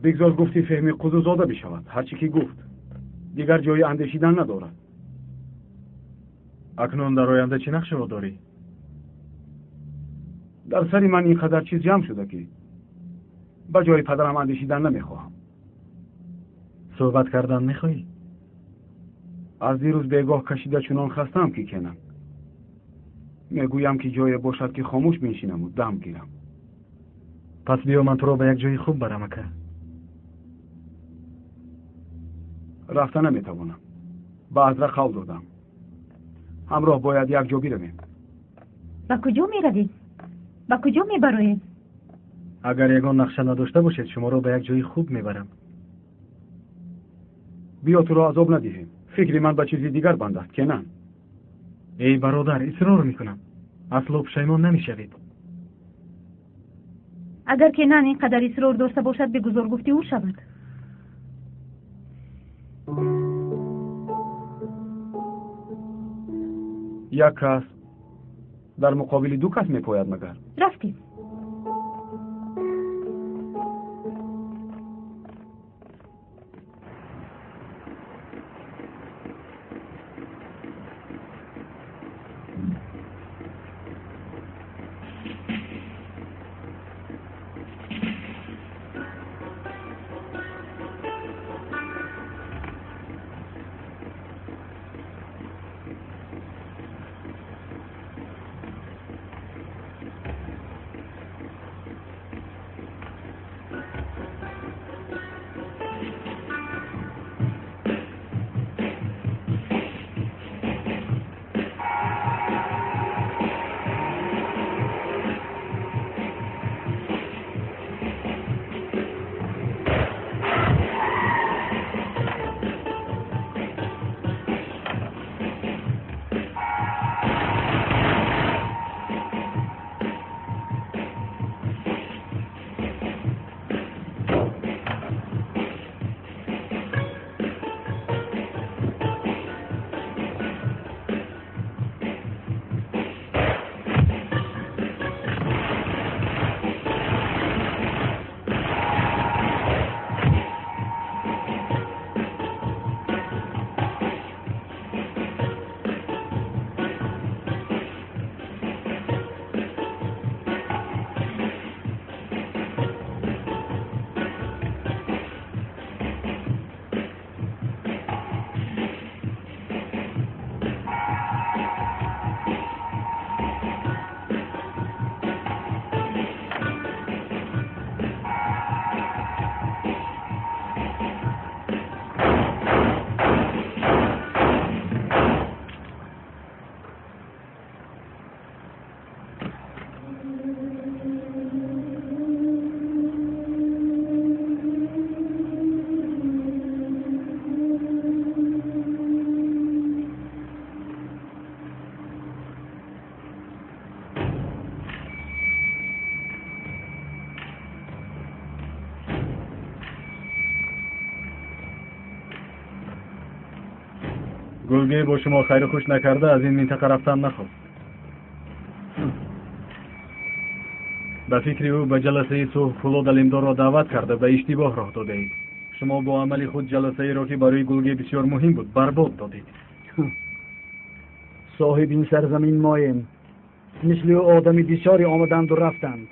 Бигзор гуфти феҳми Қудузода бишавад, ҳарчи ки гуфт. Дигар ҷои андешидан надорад. Акнун дар оянда чӣ нақшаро дорӣ? Дар сари ман ин қадар чиз ҷамъ шуда ки ба ҷои падарам андешидан намехоҳам. Суҳбат кардан мехоҳӣ? Аз дирӯз бегоҳ кашида чунон хастаам ки кенам. Мегӯям ки ҷое бошад ки хомӯш меншинаму дам гирам. Пас биё ман туро ба як ҷои хуб барам, ака. Рафта наметавонам. Ба Азра қавл додам. Ҳамроҳ бояд як ҷо биравем. Ба куҷо меравем? Ба куҷо мебароем? Агар ягон нақша надошта бошед, шуморо ба як ҷои хуб мебарам. Биё туро азоб надиҳем. Фикри ман ба чизи дигар банд аст, Кенан. Эй бародар, исрор мекунам. Асло пушаймон намешавед. Агар Кенан ин қадар исрор дошта бошад, бигузор гуфти ӯ шавад. Як кас дар муқобили ду кас мепояд магар? Рафтем. Гулге бо шумо хайру хуш накарда аз ин минтақа рафтан нахост. Ба фикри ӯ ба ҷаласаи сулҳ Пулод Алимдорро даъват карда ба иштибоҳ роҳ додаед. Шумо бо амали худ ҷаласаеро, ки барои Гулге бисёр муҳим буд, барбод додед. Соҳиби ин сарзамин моем. Мисли ӯ одами бисёре омаданду рафтанд.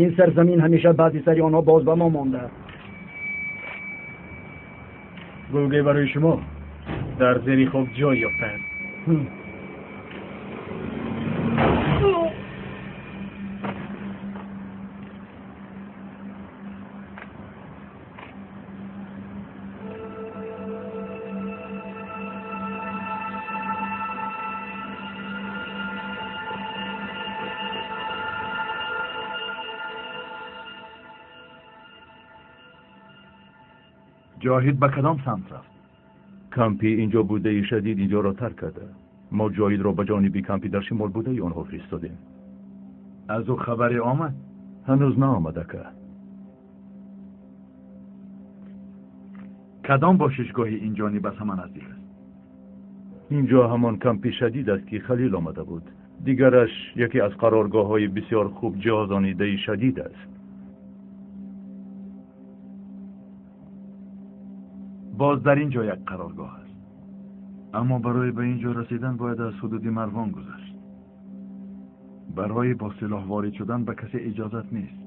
Ин сарзамин ҳамеша баъди сари онҳо боз ба мо монда. Гулге барои шумо дар зери хок ҷой ёфтааст. Ҷоҳид ба кадом самт рафт? Кампи инҷо будаи шадид инҷоро тарк карда. Мо Ҷоҳидро ба ҷониби кампи дар шимол будаи онҳо фиристодем. Аз ӯ хабаре омад? Ҳанӯз наомад, ака. Кадом бошишгоҳи ин ҷониб аз ҳама наздик аст? Инҷо ҳамон кампи шадид аст, ки Халил омада буд. Дигараш яке аз қароргоҳҳои бисёр хуб ҷиҳозонидаи шадид аст. Боз дар ин ҷо як қароргоҳ аст. Аммо барои ба ин ҷо расидан бояд аз ҳудуди Марвон гузашт. Барои бо силоҳ ворид шудан ба касе иҷозат нест.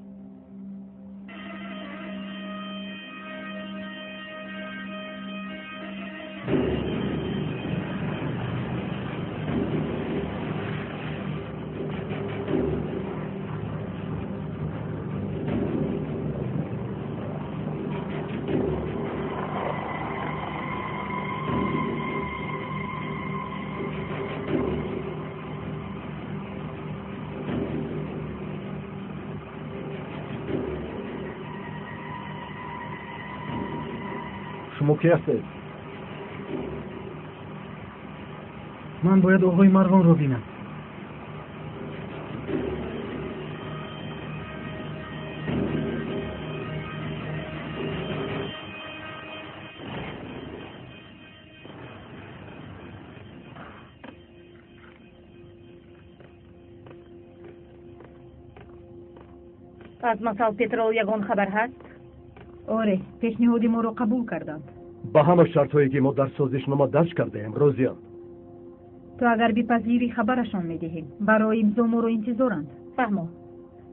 Шумо ки ҳастед? Ман бояд оғои Марвонро бинам. Аз Масал Петрол ягон хабар ҳаст? Оре, пешниҳоди моро қабул карданд. Ба ҳама шартҳое, ки мо дар созишнома дарҷ кардаем, розиям. Ту агар бипазирӣ, хабарашон медиҳем. Барои имзо моро интизоранд. Фаҳмо,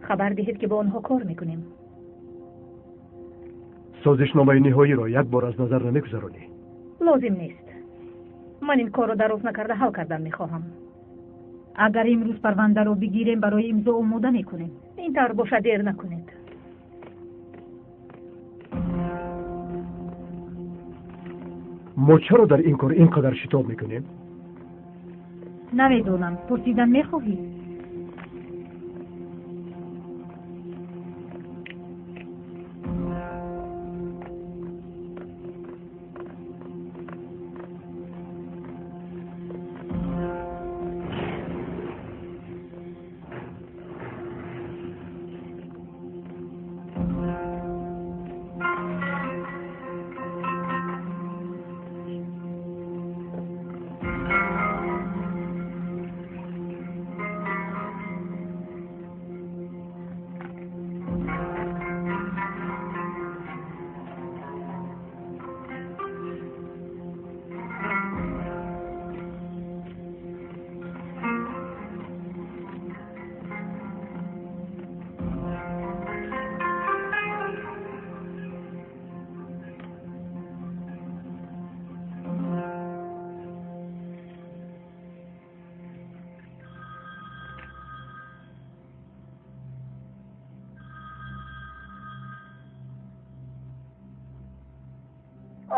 хабар диҳед, ки бо онҳо кор мекунем. Созишномаи ниҳоиро як бор аз назар намегузаронӣ? Лозим нест. Ман ин корро дароз накарда ҳал кардан мехоҳам. Агар имрӯз парвандаро бигирем, барои имзо омода мекунем. Ин тавр боша, дер накунед. Мо чаро дар ин кор ин қадар шитоб мекунем? Намедонам. Пурсидан мехоҳӣ?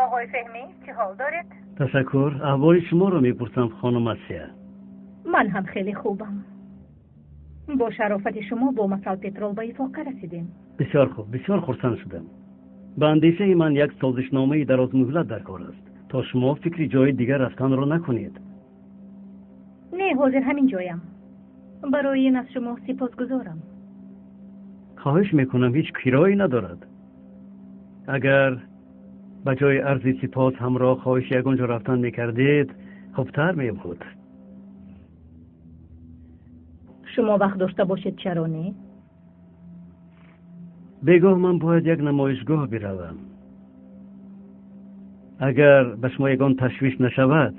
Оғои Феҳмӣ, чӣ ҳол доред? Ташаккур. Аҳволи шуморо мепурсам, хонум Асия. Ман ҳам хеле хубам. Бо шарофати шумо бо Масал Петрол ба ифоқа расидем. Бисёр хуб, бисёр хурсанд шудам. Ба андешаи ман як созишномаи дарозмуҳлат дар кор аст, то шумо фикри ҷои дигар рафтанро накунед. Не, ҳозир ҳамин ҷоям. Барои ин аз шумо сипосгузорам. Хоҳиш мекунам, ҳеҷ кироӣ надорад. Агар ба ҷои арзи сипос ҳамроҳ хоҳиши ягон ҷо рафтан мекардед, Хубтар мебуд. Шумо вақт дошта бошед, чаро не? Бегоҳ ман бояд як намоишгоҳ биравам. Агар ба шумо ягон ташвиш нашавад,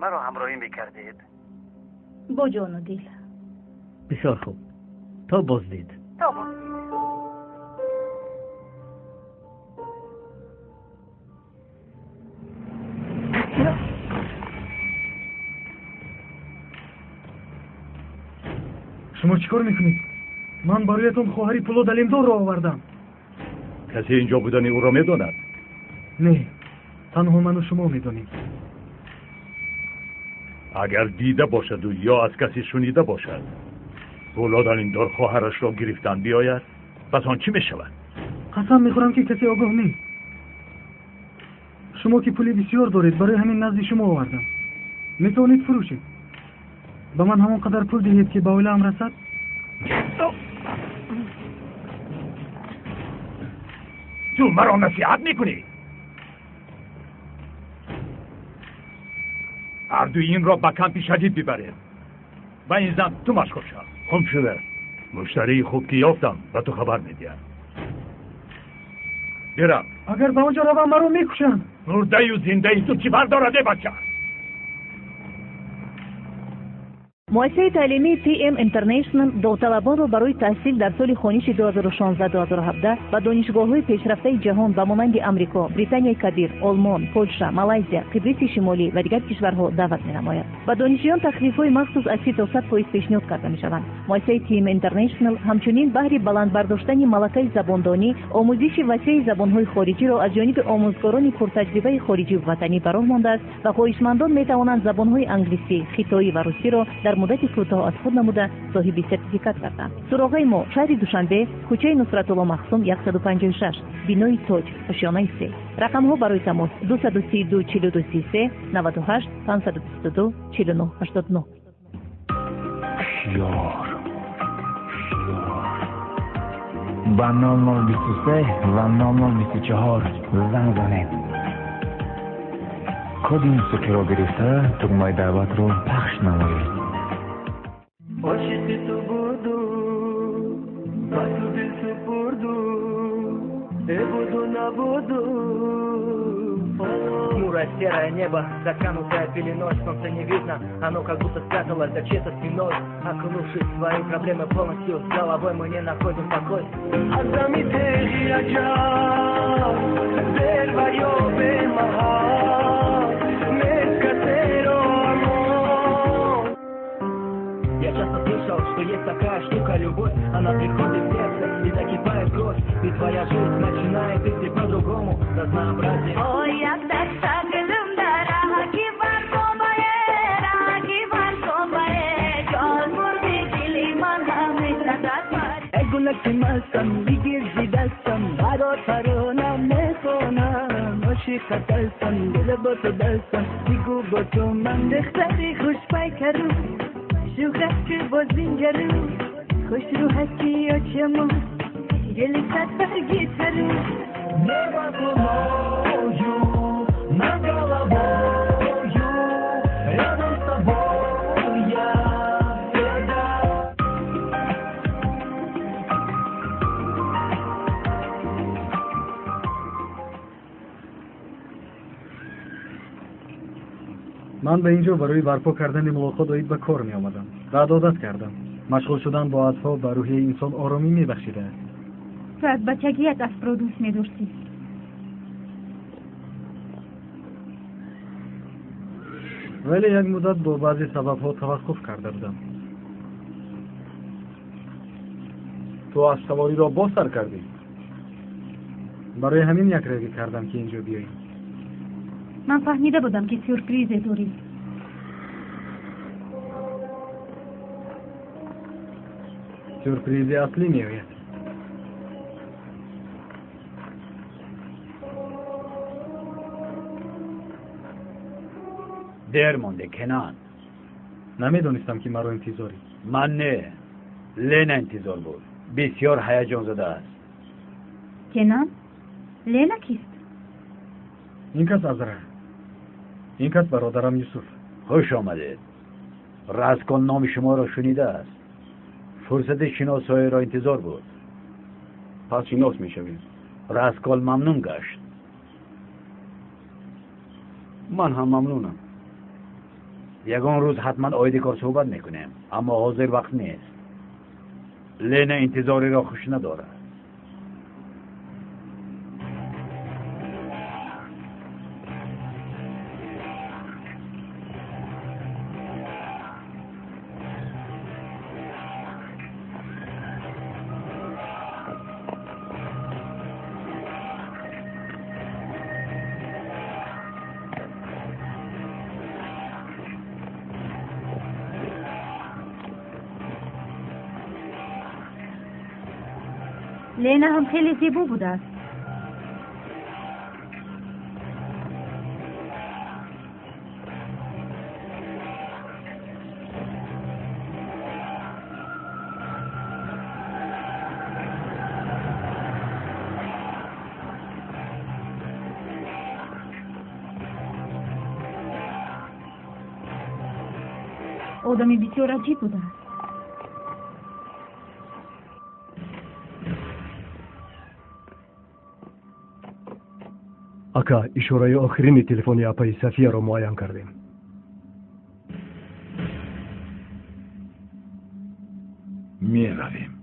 маро ҳамроҳӣ мекардед. Бо ҷону дил. Бисёр хуб. То боздид. То боздид. Шумо чӣ кор мекунед? Ман бароятон хоҳари Пулод Алимдорро овардам. Касе инҷо будани ӯро медонад? Не, танҳо ману шумо медонем. Агар дида бошаду ё аз касе шунида бошад, Пулод Алимдор хоҳарашро гирифтан биёяд, пас он чӣ мешавад? Қасам мехӯрам, ки касе огоҳ нест. Шумо ки пули бисёр доред, барои ҳамин назди шумо овардам. Метавонед фурӯшед. Ба ман ҳамон қадар пул диҳед, ки ба оилаам расад. Ту маро насиҳат мекунӣ? Ҳардуи инро ба кампи шадид бибаред. Ба ин зан ту машғул шав. Хуб шуда. Муштарии хуб ки ёфтам, ба ту хабар медиҳам. Бирав. Агар ба он ҷо равам, маро мекушанд. Мурдаю зиндаи ту чӣ фарқ дорад, э бача? Муассисаи таълимии TM International довталабонро барои таҳсил дар соли хониши 2016-2017 ба донишгоҳҳои пешрафтаи ҷаҳон ба монанди Амрико, Британияи Кабир, Олмон, Полша, Малайзия, Қибриси Шимолӣ ва дигар кишварҳо даъват менамояд. Ба донишҷӯён тахфифҳои махсус аз 30 то 100% пешниҳод карда мешаванд. Муассисаи TM International ҳамчунин баҳри баланд бардоштани малакаи забондонӣ, омӯзиши васеи забонҳои хориҷиро аз ҷониби омӯзгорони пуртаҷрибаи хориҷиву ватанӣ ба роҳ мондааст ва хоҳишмандон метавонанд забонҳои англисӣ, хитоӣ ва русиро дар муддати кӯтоҳ аз худ намуда соҳиби сертификат гарданд. Суроғаи мо: шаҳри Душанбе, кӯчаи Нусратулло Махсум 156, бинои Тоҷ, ошёнаи 3. Рақамҳо барои тамос: 232 42 33 98 522 49 89. Ҳушёр, ба 0023 ва 0024 занг занед. Коди мусиқиро гирифта, тугмаи даъватро пахш намоед. Ошиқи ту буду, ба ту дил супурду, э буду набуду. Хмурое серое небо, затянутое пеленой, солнца не видно, оно как будто спряталось за чьей-то спиной. Окунувшись в свои проблемы полностью, с головой мы не находим покой. Я часто слышал, что есть такая штука любовь, она приходит в сердце и закипает кровь, и твоя жизнь начинает идти по-другому, разнообразие. Ой, я так Небо луною над головою, рядом с тобой я всегда. Ман ба инҷо барои барпо кардани мулоқот оид ба кор меомадам. Баъд одат кардам. Машғул шудан бо аспҳо ба рӯҳияи инсон оромӣ мебахшидааст. Ту аз бачагият аспро дӯст медоштӣ. Вале як муддат бо баъзе сабабҳо таваққуф карда будам. Ту аспсавориро боз сар кардӣ? Барои ҳамин якравӣ кардам, ки инҷо биёем. Ман фаҳмида будам, ки сюрпризе дорӣ. Сюрпризи аслӣ меояд. Дер монде, Кенан. Намедонистам, ки маро интизорӣ. Ман не, Лена интизор буд. Бисёр ҳаяҷонзада аст. Кенан, Лена кист? Ин кас Азра. Ин кас бародарам Юсуф. Хуш омадед. Раскол номи шуморо шунидааст. Фурсати шиносоиро интизор буд. Пас шинос мешавем. Раскол мамнун гашт. Ман ҳам мамнунам. Ягон рӯз ҳатман оиди кор суҳбат мекунем, аммо ҳозир вақт нест. Лена интизориро хуш надорад. Лена ҳам хеле зебо будааст. Одами бисёр аҷиб будааст. Ака, ишораи охирини телефони апаи Сафияро муайян кардем. Меравем.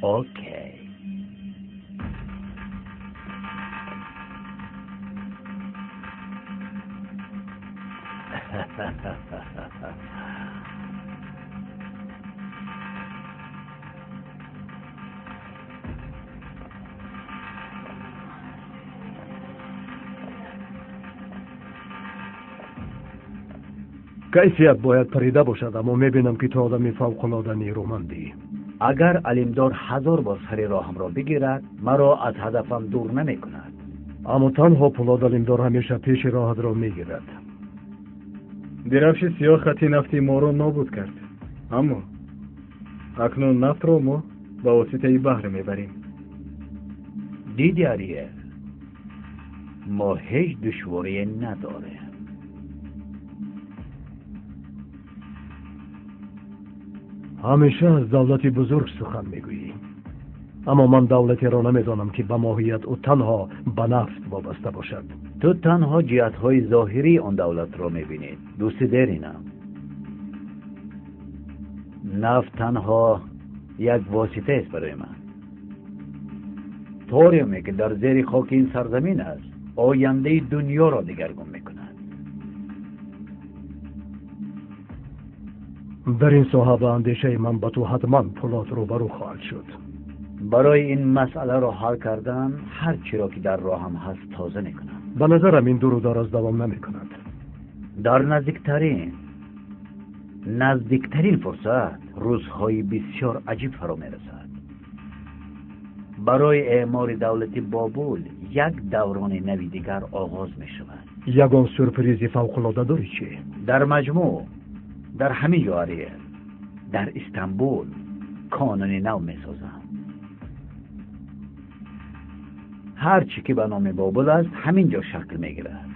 Окей. Кайфият бояд парида бошад, аммо мебинам, ки ту одами фавқулода нерӯмандӣ. Агар Алимдор 1000 бор сари роҳамро бигирад, маро аз ҳадафам дур намекунад. Аммо танҳо Пулод Алимдор ҳамеша пеши роҳатро мегирад. Дирафши сиёҳ хати нафти моро нобуд кард, аммо акнун нафтро мо ба воситаи баҳр мебарем. Диди, Ариел, мо ҳеҷ душворие надорем. Ҳамеша аз давлати бузург сухан мегӯӣ, аммо ман давлатеро намедонам, ки ба моҳият ӯ танҳо ба нафт вобаста бошад. Ту танҳо ҷиҳатҳои зоҳирии он давлатро мебинед, дӯсти деринам. Нафт танҳо як воситаест барои ман. Ториуме, ки дар зери хоки ин сарзамин аст, ояндаи дунёро дигаргун мекунад. Дар ин соҳа ба андешаи ман ба ту ҳатман Пулод рӯбарӯ хоҳад шуд. Барои ин масъаларо ҳал кардан ҳар чиро ки дар роҳам ҳаст тоза мекунам. Ба назарам ин дуру дароз давом намекунад. Дар наздиктарин фурсат рӯзҳои бисёр аҷиб фаро мерасад. Барои эъмори давлати Бобул як даврони нави дигар оғоз мешавад. Ягон сюрпризи фавқулода дорӣ чӣ? Дар маҷмӯъ дар ҳамин ҷо, Ариел, дар Истанбул қонуни нав месозам. Ҳар чӣ ки ба номи Бобул аст, ҳамин ҷо шакл мегирад.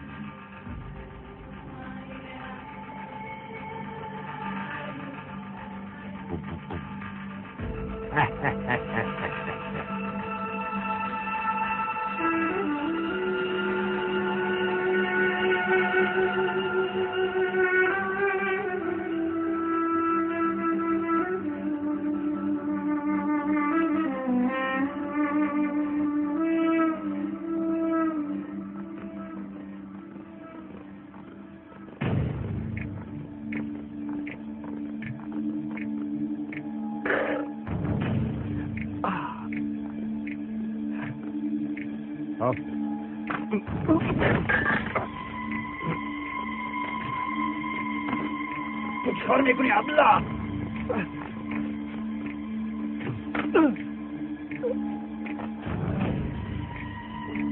تو چیکار میکنی عبدالله؟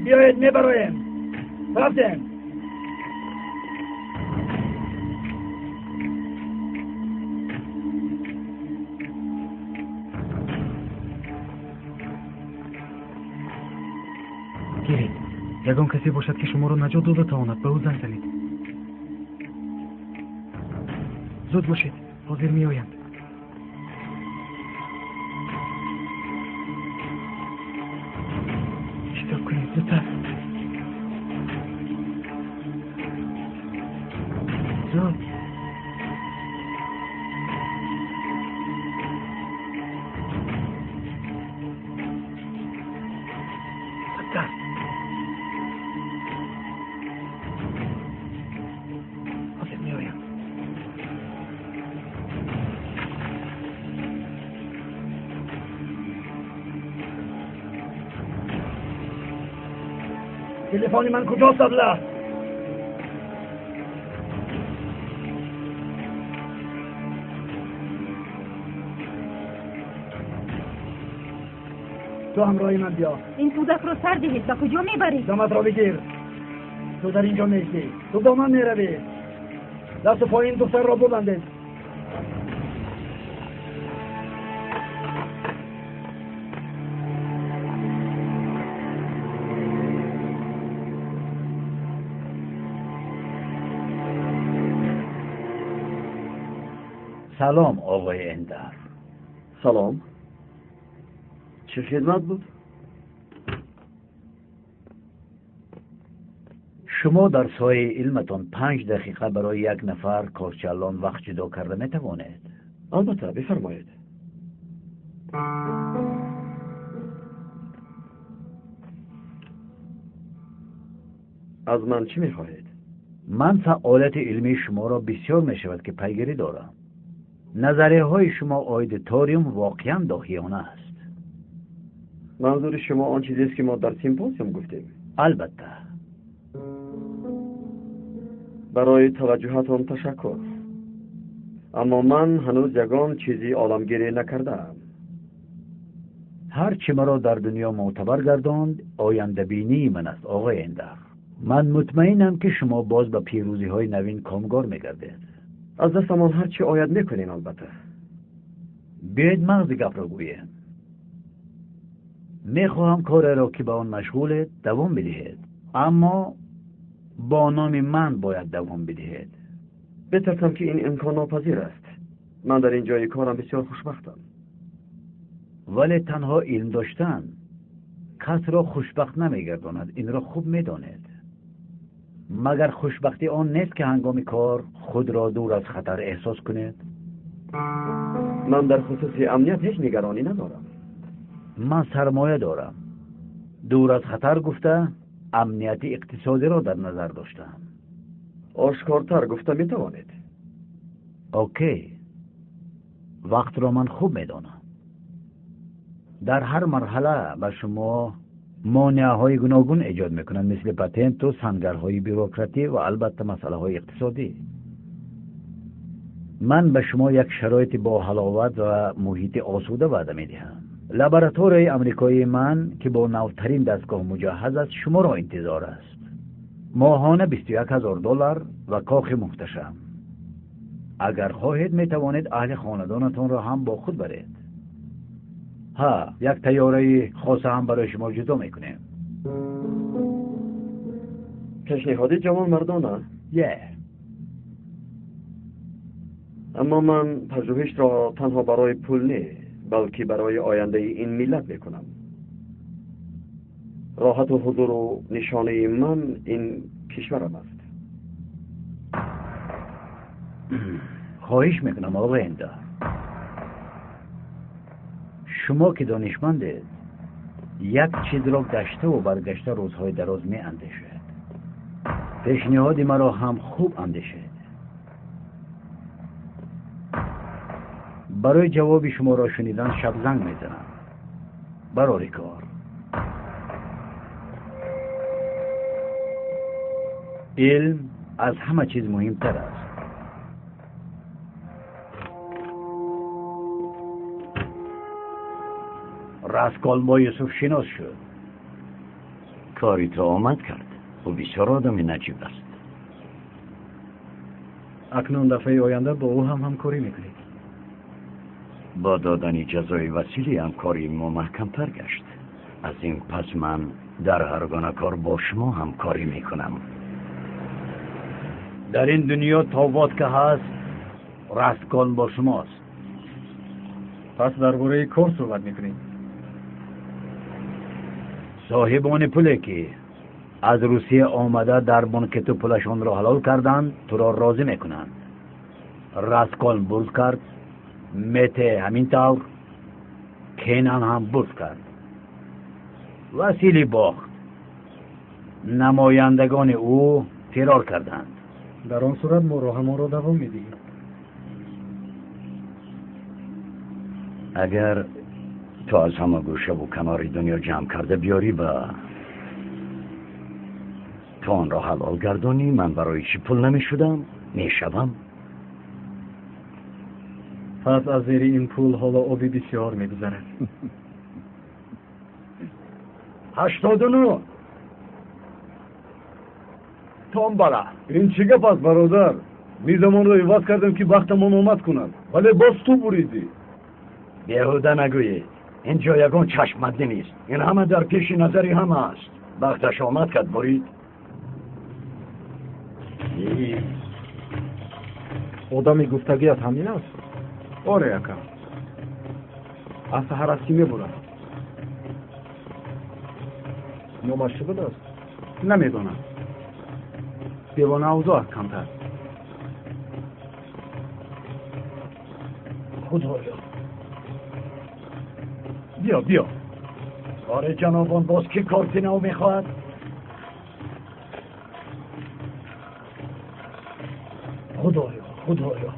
بیایید میبرایم. رفتیم. Ягон касе бошад, ки шуморо наҷот дода тавонад, ба ӯ занг занед. Зуд бошед, ҳозир меоянд. Шитоб кунед, зудтар. Зуд. Зудтар. Ҳозир меоянд. Телефони ман куҷост, абла? Ту ҳамроҳи ман биё. Ин кӯдакро сар диҳед, ба куҷо мебаред? Даматро бигир. Ту дар инҷо меистӣ. Ту бо ман меравӣ. Дасту пои ин духтарро бубандед. Салом, оқои Эндар. Салом. Чӣ хидмат буд? Шумо дар соҳаи илматон 5 дақиқа барои як нафар корчаллон вақт ҷудо карда метавонед? Албатта, бифармоед. Аз ман чӣ мехоҳед? Ман фаъолияти илмии шуморо бисёр мешавад, ки пайгирӣ дорам. Назарияҳои шумо оиди ториум воқеан доҳиёна аст. Манзури шумо он чизест, ки мо дар симпозиум гуфтем? Албатта. Барои таваҷҷӯҳатон ташаккур. Аммо ман ҳанӯз ягон чизи оламгирӣ накардаам. Ҳар чӣ маро дар дунё мӯътабар гардонд, ояндабинии ман аст, оғои Эндар. Ман мутмаинам, ки шумо боз ба пирӯзиҳои навин комгор мегардед. Аз дастамон ҳар чӣ ояд мекунем, албатта. Биёед мағзи гапро гӯем. Мехоҳам кореро, ки ба он машғулед, давом бидиҳед, аммо бо номи ман бояд давом бидиҳед. Бетарсам, ки ин имконнопазир аст. Ман дар ин ҷои корам бисёр хушбахтам. Вале танҳо илм доштан касро хушбахт намегардонад, инро хуб медонед. Магар хушбахтӣ он нест, ки ҳангоми кор худро дур аз хатар эҳсос кунед? Ман дар хусуси амният ҳеҷ нигаронӣ надорам. Ман сармоя дорам. Дур аз хатар гуфта, амнияти иқтисодиро дар назар доштам. Ошкортар гуфта метавонед? Окей. Вақтро ман хуб медонам. Дар ҳар марҳала ба шумо монеаҳои гуногун эҷод мекунанд, мисли патенту сангарҳои бюрократӣ ва албатта масъалаҳои иқтисодӣ. Ман ба шумо як шароити боҳаловат ва муҳити осуда ваъда медиҳам. Лабораторияи амрикоии ман, ки бо навтарин дастгоҳ муҷаҳҳаз аст, шуморо интизор аст. Моҳона $21,000 ва кохи муҳташам. Агар хоҳед, метавонед аҳли хонадонатонро ҳам бо худ баред. Ҳа, як тайёраи хоса ҳам барои шумо ҷудо мекунем. Пешниҳоди ҷавонмардона? Е. Аммо ман пажӯҳишро танҳо барои пул не, балки барои ояндаи ин миллат мекунам. Роҳату ҳузуру нишонаи ман ин кишварам аст. Хоҳиш мекунам, оғои Эндар. Шумо ки донишмандед, як чизро гаштаву баргашта рӯзҳои дароз меандешед. Пешниҳоди маро ҳам хуб андешед. Барои ҷавоби шуморо шунидан шаб занг мезанам. Барори кор. Илм аз ҳама чиз муҳимтар аст. Раскол бо Юсуф шинос шуд. Кори ту омад кард. Ӯ бисёр одами наҷиб аст. Акнун дафъаи оянда бо ӯ ҳам ҳамкорӣ мекунед. Бо додани ҷазои Василий ҳамкории мо маҳкамтар гашт. Аз ин пас ман дар ҳар гуна кор бо шумо ҳамкорӣ мекунам. Дар ин дунё то водка ҳаст, Раскон бо шумост. Пас дар бораи кор суҳбат мекунем. Соҳибони пуле ки аз Русия омада дар бонки ту пулашонро ҳалол карданд, туро розӣ мекунанд. Раскон бурд кард, Мете ҳамин тавр, Кенан ҳам бурд кард. Василий бохт. Намояндагони ӯ фирор карданд. Дар он сурат мо роҳамонро давом медиҳем. Агар ту аз ҳама гӯшаву канори дунё ҷамъ карда биёрӣ ва ту онро ҳалол гардонӣ, ман барои чӣ пул намешудам? Мешавам. Пас аз зери ин пул ҳоло оби бисёр мегузарад. 89. Томбала. Ин чӣ гап аст, бародар? Мизамонро иваз кардем, ки бахтамон омад кунад, вале боз ту буридӣ. Беҳуда нагӯед. Ин ҷо ягон чашммадӣ нест. Ин ҳама дар пеши назари ҳама аст. Бахташ омад кард, бурид. Одами гуфтагият ҳамин аст? Оре, ака. Аз саҳар аст, ки мебурад. Номаш чӣ будааст? Намедонам. Девона авзоъ аст камтар. Худоё. Биё, биё. Оре ҷанобон, боз ки корти нав мехоҳад? Худоё, худоё.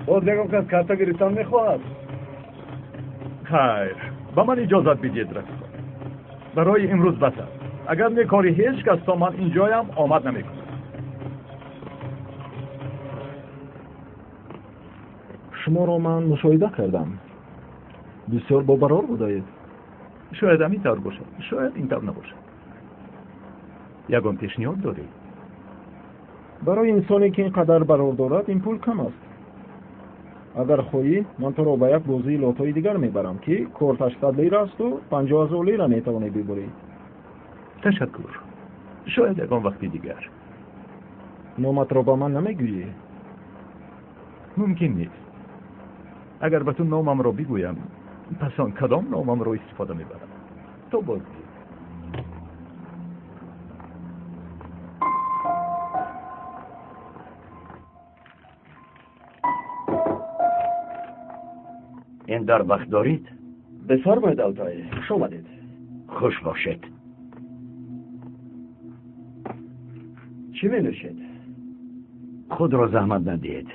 Боз ягон кас карта гирифтан мехоҳад? Хайр, ба ман иҷозат бидиҳед, рафиқон. Барои имрӯз бас аст. Агар не, кори ҳеҷ кас то ман инҷоям омад намекунад. Шуморо ман мушоҳида кардам. Бисёр бобарор будаед. Шояд ҳамин тавр бошад, шояд ин тавр набошад. Ягон пешниҳод доред? Барои инсоне ки ин қадар барор дорад, ин пул кам аст. Агар хоҳӣ, ман туро ба як бозии лотои дигар мебарам, ки корташ 100 лира асту 50 000 лира метавонӣ бибурӣ. Ташаккур. Шояд ягон вақти дигар. Номатро ба ман намегӯӣ? Мумкин нест. Агар ба ту номамро бигӯям, пас он кадом номамро истифода мебарам? То боз дид. Ин дар вақт дорид? Бифармоед, Алтай. Хуш омадед. Хуш бошед. Чӣ менӯшед? Худро заҳмат надиҳед.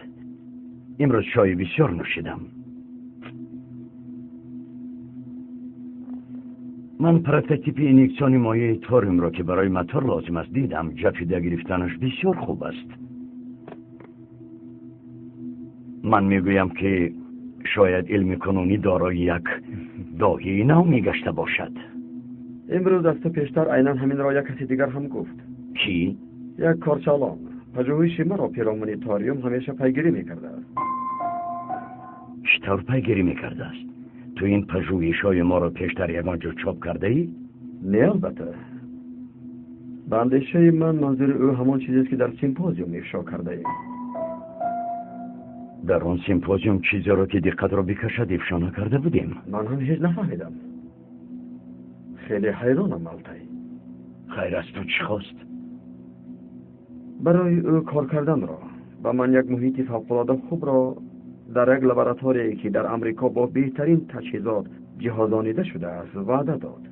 Имрӯз чойи бисёр нӯшидам. Ман прототипи инъексиони моеи ториумро, ки барои мотор лозим аст, дидам. Ҷафида гирифтанаш бисёр хуб аст. Ман мегӯям, ки шояд илми кунунӣ дорои як доҳии нав мегашта бошад. Имрӯз аз ту пештар айнан ҳаминро як каси дигар ҳам гуфт. Кӣ? Як корчалон. Пажӯҳиши маро пиромуни ториум ҳамеша пайгирӣ мекардааст. Чӣ тавр пайгирӣ мекардааст? Ту ин пажӯҳишҳои моро пештар ягон ҷо чоп кардаӣ? Не, албатта. Ба андешаи ман, манзури ӯ ҳамон чизест, ки дар симпозиум ифшо кардаем. Дар он симпозиум чизеро, ки диққатро бикашад, ифшо накарда будем. Ман ҳам ҳеҷ нафаҳмидам. Хеле ҳайронам, Алтай. Хайр, аз ту чӣ хост? Барои ӯ кор карданро. Ба ман як муҳити фавқулода хубро дар як лабораторияе, ки дар Амрико бо беҳтарин таҷҳизот ҷиҳозонида шудааст, ваъда дод.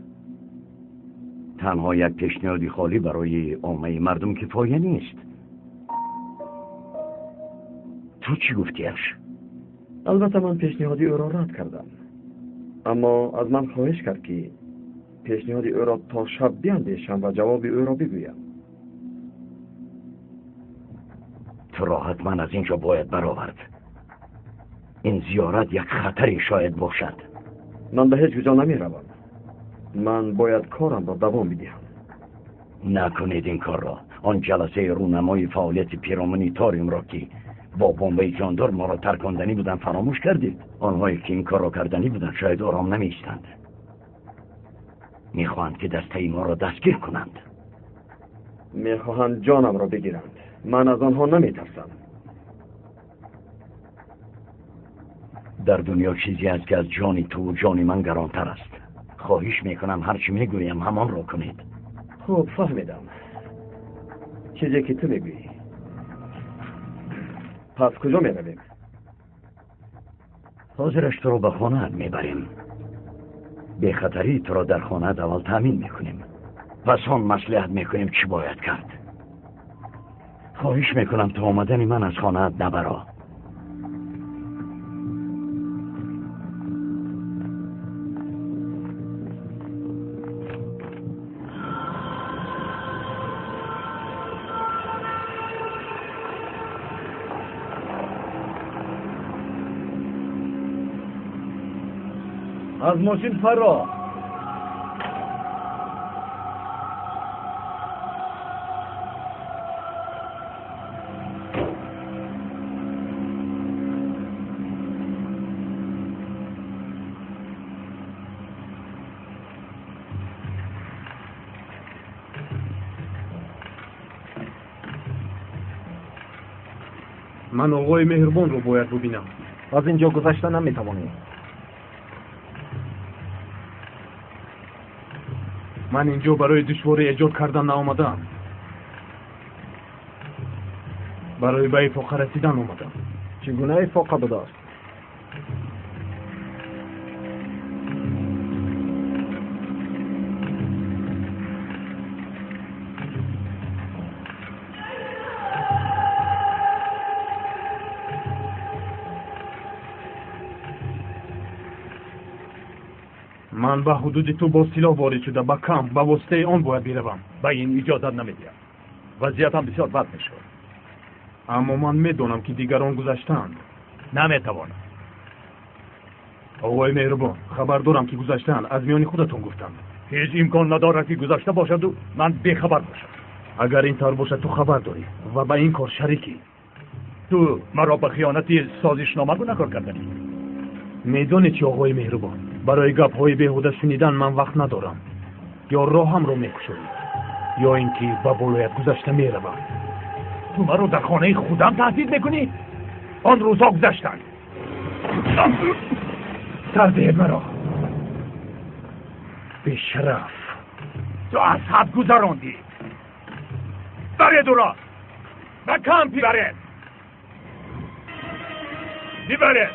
Танҳо як пешниҳоди холӣ барои оммаи мардум кифоя нест. Ту чӣ гуфтиаш? Албатта, ман пешниҳоди ӯро рад кардам, аммо аз ман хоҳиш кард, ки пешниҳоди ӯро то шаб биандешам ва ҷавоби ӯро бигӯям. Туро ҳатман аз ин ҷо бояд баровард. Ин зиёрат як хатаре шояд бошад. Ман ба ҳеҷ куҷо намеравам. Ман бояд корамро давом бидиҳам. Накунед ин корро. Он ҷаласаи рӯнамои фаъолияти пиромуни ториумро, ки бо бомбаи ҷондор моро тарконданӣ буданд, фаромӯш кардед. Онҳое ки ин корро карданӣ буданд, шояд ором намеистанд. Мехоҳанд ки дастаи моро дастгир кунанд. Мехоҳанд ҷонамро бигиранд. Ман аз онҳо наметарсам. Дар дунё чизе аст ки аз ҷони ту ва ҷони ман гаронтар аст. Хоҳиш мекунам ҳарчи мегӯям ҳамонро кунед. Хуб, фаҳмидам. Чизе ки ту мегӯӣ. Пас куҷо меравем? Ҳозираш туро ба хонаат мебарем. Бехатарии туро дар хонаат аввал таъмин мекунем. Пас он маслиҳат мекунем чӣ бояд кард. Хоҳиш мекунам то омадани ман аз хонаат набаро. Аз мошин фаро. Ман оғои меҳрубонро бояд бубинам. Аз ин ҷо гузашта наметавонӣ. Ман инҷо барои душворӣ эҷод кардан наомадаам. Барои ба ифоқа расидан омадам. Чӣ гуна ифоқа будааст? Ман ба ҳудуди ту бо силоҳ ворид шуда, ба камп ба воситаи он бояд биравам. Ба ин иҷозат намедиҳам. Вазъиятам бисёр бад мешавад. Аммо ман медонам ки дигарон гузаштаанд. Наметавонам. Оғои меҳрубон, хабар дорам ки гузаштаанд, аз миёни худатон гуфтанд. Ҳеҷ имкон надорад ки гузашта бошаду ман бехабар бошам. Агар ин тавр бошад, ту хабар дорӣ ва ба ин кор шарикӣ. Ту маро ба хиёнати созишнома гунаҳкор карданӣ. Медонӣ чӣ, оғои меҳрубон, барои гапҳои беҳуда шунидан ман вақт надорам. Ё роҳамро мекушоӣ, ё ин ки ба болоят гузашта меравам. Ту маро дар хонаи худам таҳдид мекунӣ? Он рӯзҳо гузаштанд. Сар диҳед маро. Бешараф. Ту аз ҳад гузарондӣ. Баред ӯро. Ба камп бибаред. Бибаред.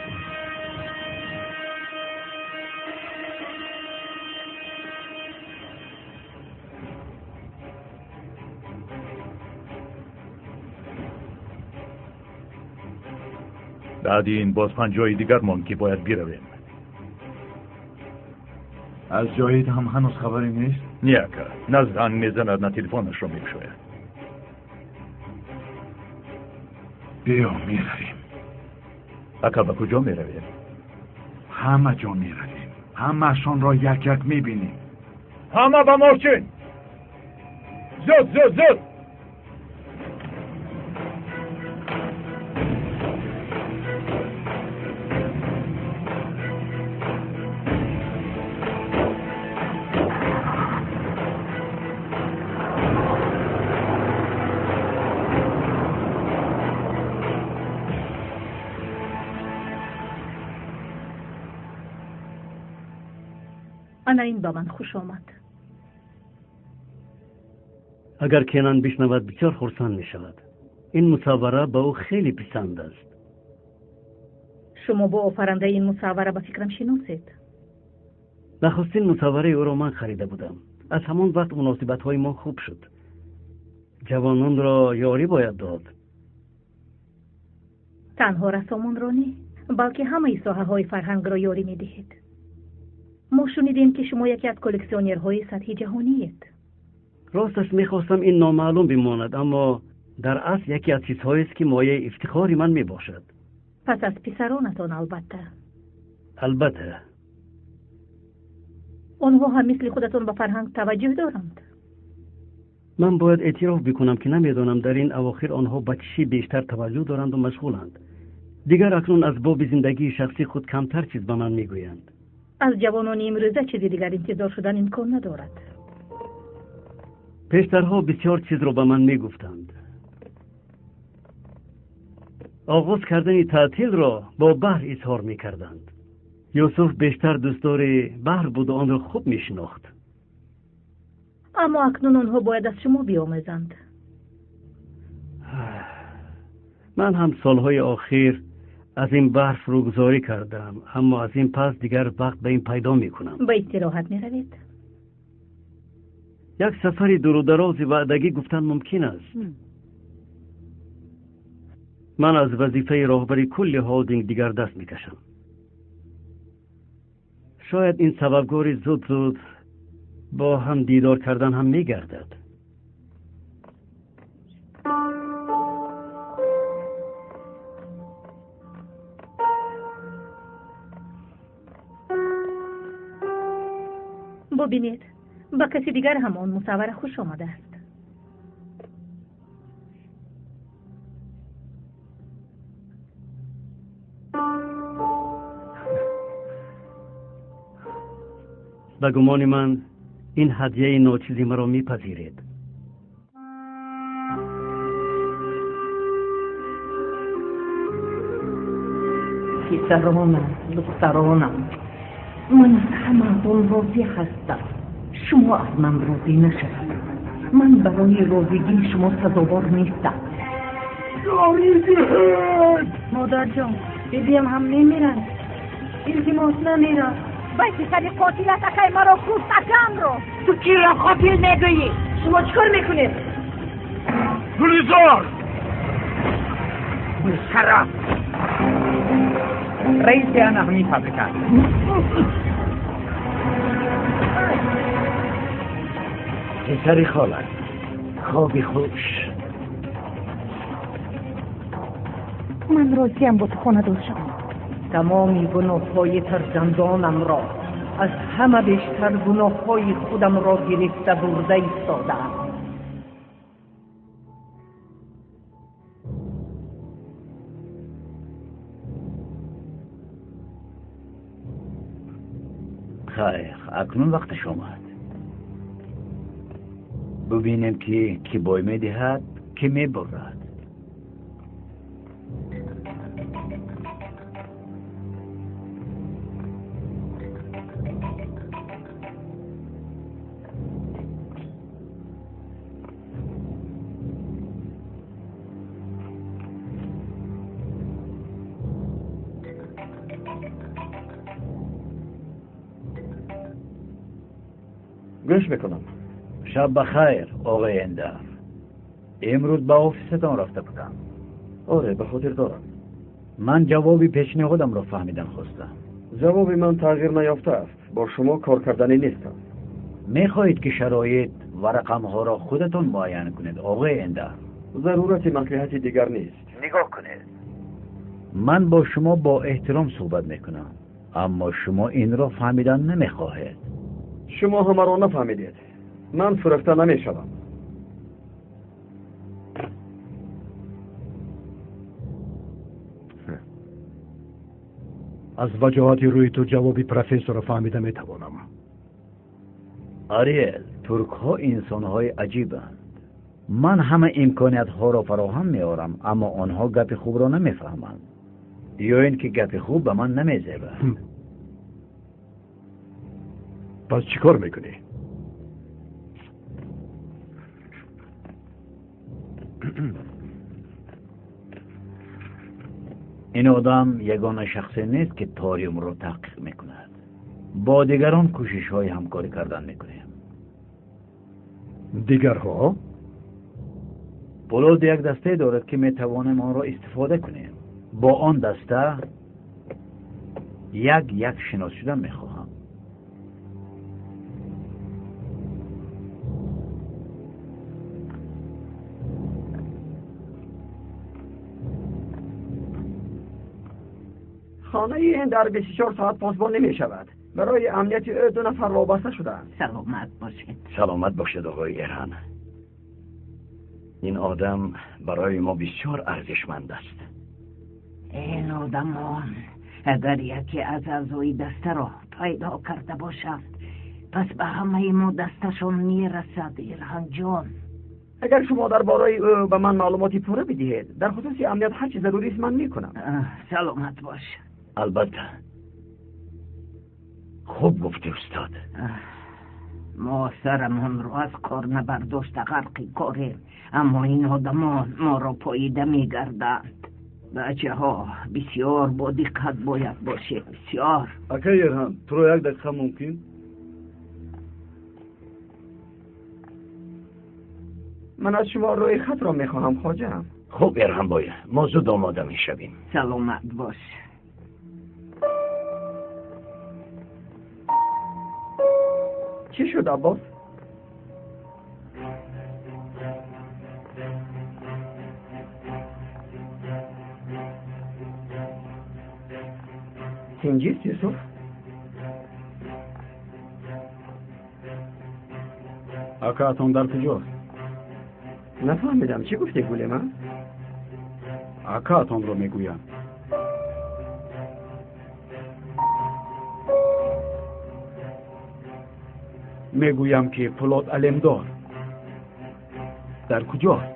Баъди ин боз 5 ҷои дигар монд ки бояд биравем. Аз ҷоид ҳам ҳанӯз хабаре нест? Не, ака, на занг мезанад, на телефонашро мекушояд. Биё, меравем. Ака, ба куҷо меравем? Ҳама ҷо меравем. Ҳамаашонро як-як мебинем. Ҳама ба мошин! Зуд, зуд, зуд! Ана ин ба ман хуш омад. Агар Кенан бишнавад, бисёр хурсанд мешавад. Ин мусаввара ба ӯ хеле писанд аст. Шумо бо офарандаи ин мусаввара ба фикрам шиносед? Нахустин мусаввараи ӯро ман харида будам. Аз ҳамон вақт муносибатҳои мо хуб шуд. Ҷавононро ёрӣ бояд дод. Танҳо рассомонро не, балки ҳамаи соҳаҳои фарҳангро ёрӣ медиҳед. Мо шунидем ки шумо яке аз коллексионерҳои сатҳи ҷаҳониед. Росташ мехостам ин номаълум бимонад, аммо дар асл яке аз чизҳоест ки мояи ифтихори ман мебошад. Пас аз писаронатон албатта. Албатта. Онҳо ҳам мисли худатон ба фарҳанг таваҷҷӯҳ доранд. Ман бояд эътироф бикунам ки намедонам дар ин авохир онҳо ба чӣ бештар таваҷҷӯҳ доранду машғуланд. Дигар акнун аз боби зиндагии шахсии худ камтар чиз ба ман мегӯянд. Аз ҷавонони имрӯза чизи дигар интизор шудан имкон надорад. Пештарҳо бисёр чизро ба ман мегуфтанд. Оғоз кардани таътилро бо баҳр изҳор мекарданд. Юсуф бештар дӯстдори баҳр буду онро хуб мешинохт. Аммо акнун онҳо бояд аз шумо биомӯзанд. Ман ҳам солҳои охир аз ин баҳр фурӯгузорӣ кардам, аммо аз ин пас дигар вақт ба ин пайдо мекунам. Ба истироҳат меравед? Як сафари дурударози ваъдагӣ гуфтан мумкин аст. Ман аз вазифаи роҳбари кулли холдинг дигар даст мекашам. Шояд ин сабабгори зуд-зуд бо ҳам дидор кардан ҳам мегардад. Бубинед, ба каси дигар ҳам он мусаввара хуш омадааст. Ба гумони ман ин ҳадияи ночизи маро мепазиред. Писаронам, духтаронам, ман аз ҳамаатон розӣ ҳастам. Шумо аз ман розӣ нашавед. Ман барои розигии шумо сазовор нестам. Ёрӣ диҳед! Модарҷон, бибиям ҳам мемиранд. Илтимос, намирам. Вай писари қотилат акай маро кушт, акамро. Ту киро қотил мегӯӣ? Шумо чӣ кор мекунед? Гулизор! Бесшараф! Раиси ана ҳамин фабрика. Писари холат, хоби хуш. Ман розиям бо ту хонадор шавам. Тамоми гуноҳҳои фарзандонамро, аз ҳама бештар гуноҳҳои худамро гирифта бурда истодаам. Хайр, акнун вақташ омад. Бубинем ки кӣ бой медиҳад, кӣ мебурад. Гӯш мекунам. Шаб бахайр, оғои Эндар. Имрӯз ба офисатон рафта будам. Оре, ба хотир дорам. Ман ҷавоби пешниҳодамро фаҳмидан хостам. Ҷавоби ман тағйир наёфтааст. Бо шумо кор карданӣ нестам. Мехоҳед ки шароит ва рақамҳоро худатон муайян кунед, оғои Эндар? Зарурати маслиҳати дигар нест. Нигоҳ кунед. Ман бо шумо бо эҳтиром суҳбат мекунам, аммо шумо инро фаҳмидан намехоҳед. Шумо ҳамаро нафаҳмидед. Ман фурӯхта намешавам. Аз ваҷоҳати рӯи ту ҷавоби профессорро фаҳмида метавонам. Ариел, туркҳо инсонҳои аҷибанд. Ман ҳама имкониятҳоро фароҳам меорам, аммо онҳо гапи хубро намефаҳманд. Ё ин ки гапи хуб ба ман намезебад. Пас чӣ кор мекунӣ? Ин одам ягона шахсе нест ки ториумро таҳқиқ мекунад. Бо дигарон кӯшишҳои ҳамкорӣ кардан мекунем. Дигарҳо? Пулод як дастае дорад ки метавонем онро истифода кунем. Бо он даста як як шинос шудан мехоҳам. Хонаи ин дар 24 соат посбон намешавад. Барои амнияти ӯ ду нафар вобаста шудаанд. Саломат бошед. Саломат бошед, оғои Эрҳан. Ин одам барои мо бисёр арзишманд аст. Ин одамон Агар яке аз аъзои дастаро пайдо карда бошанд, пас ба ҳамаи мо дасташон мерасад, Эрҳанҷон. Агар шумо дар бораи ӯ ба ман маълумоти пурра бидиҳед, дар хусуси амният ҳар чи зарурист ман мекунам. Саломат бош. Албатта. Хуб гуфтӣ, устод. Мо сарамонро аз кор набардошта ғарқи корем, аммо ин одамон моро поида мегарданд. Бачаҳо, бисёр бо диққат бояд бошем, бисёр. Акай Эрҳан, туро як дақиқа мумкин? Ман аз шумо рӯи хатро мехоҳам, хоҷаам. Хуб, Эрҳанбой, мо зуд омода мешавем. Саломат бош. Чӣ шуд, Аббос? Тинҷист, Юсуф? Акаатон дар куҷост? Нафаҳмидам, чӣ гуфтӣ, гуле ман? Акаатонро мегӯям. Мегӯям ки Пулод Алемдор дар куҷост?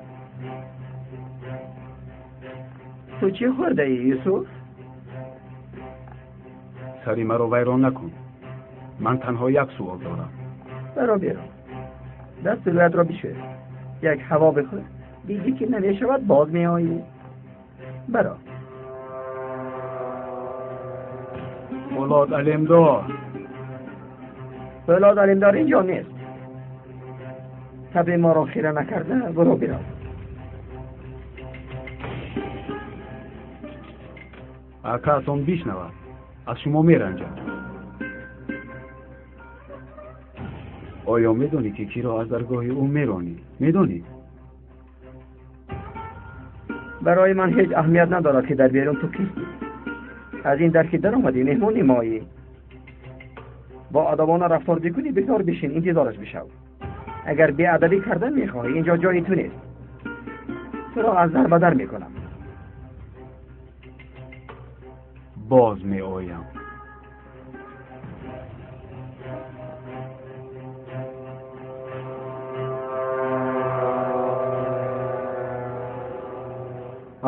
Ту чӣ хӯрдаӣ, Юсуф? Сари маро вайрон накун. Ман танҳо як суол дорам. Баро берун, дасту рӯятро бишӯр, як ҳаво бихӯр. Дидӣ ки намешавад, боз меоӣ. Баро. Пулод Алемдор. Пулод Алемдор инҷо нест. Таби моро хира накарда буро бирав. Акаатон бишнавад, аз шумо меранҷад. Оё медонӣ ки киро аз даргоҳи ӯ меронӣ? Медонӣ? Барои ман ҳеҷ аҳамият надорад ки дар берун ту кистӣ. Аз ин дар ки даромадӣ, меҳмони моӣ. Бо адабона рафтор бикунӣ, бисёр бишин, интизораш бишав. Агар беадабӣ кардан мехоҳӣ, инҷо ҷои ту нест. Туро аз дар ба дар мекунам. Боз меоям.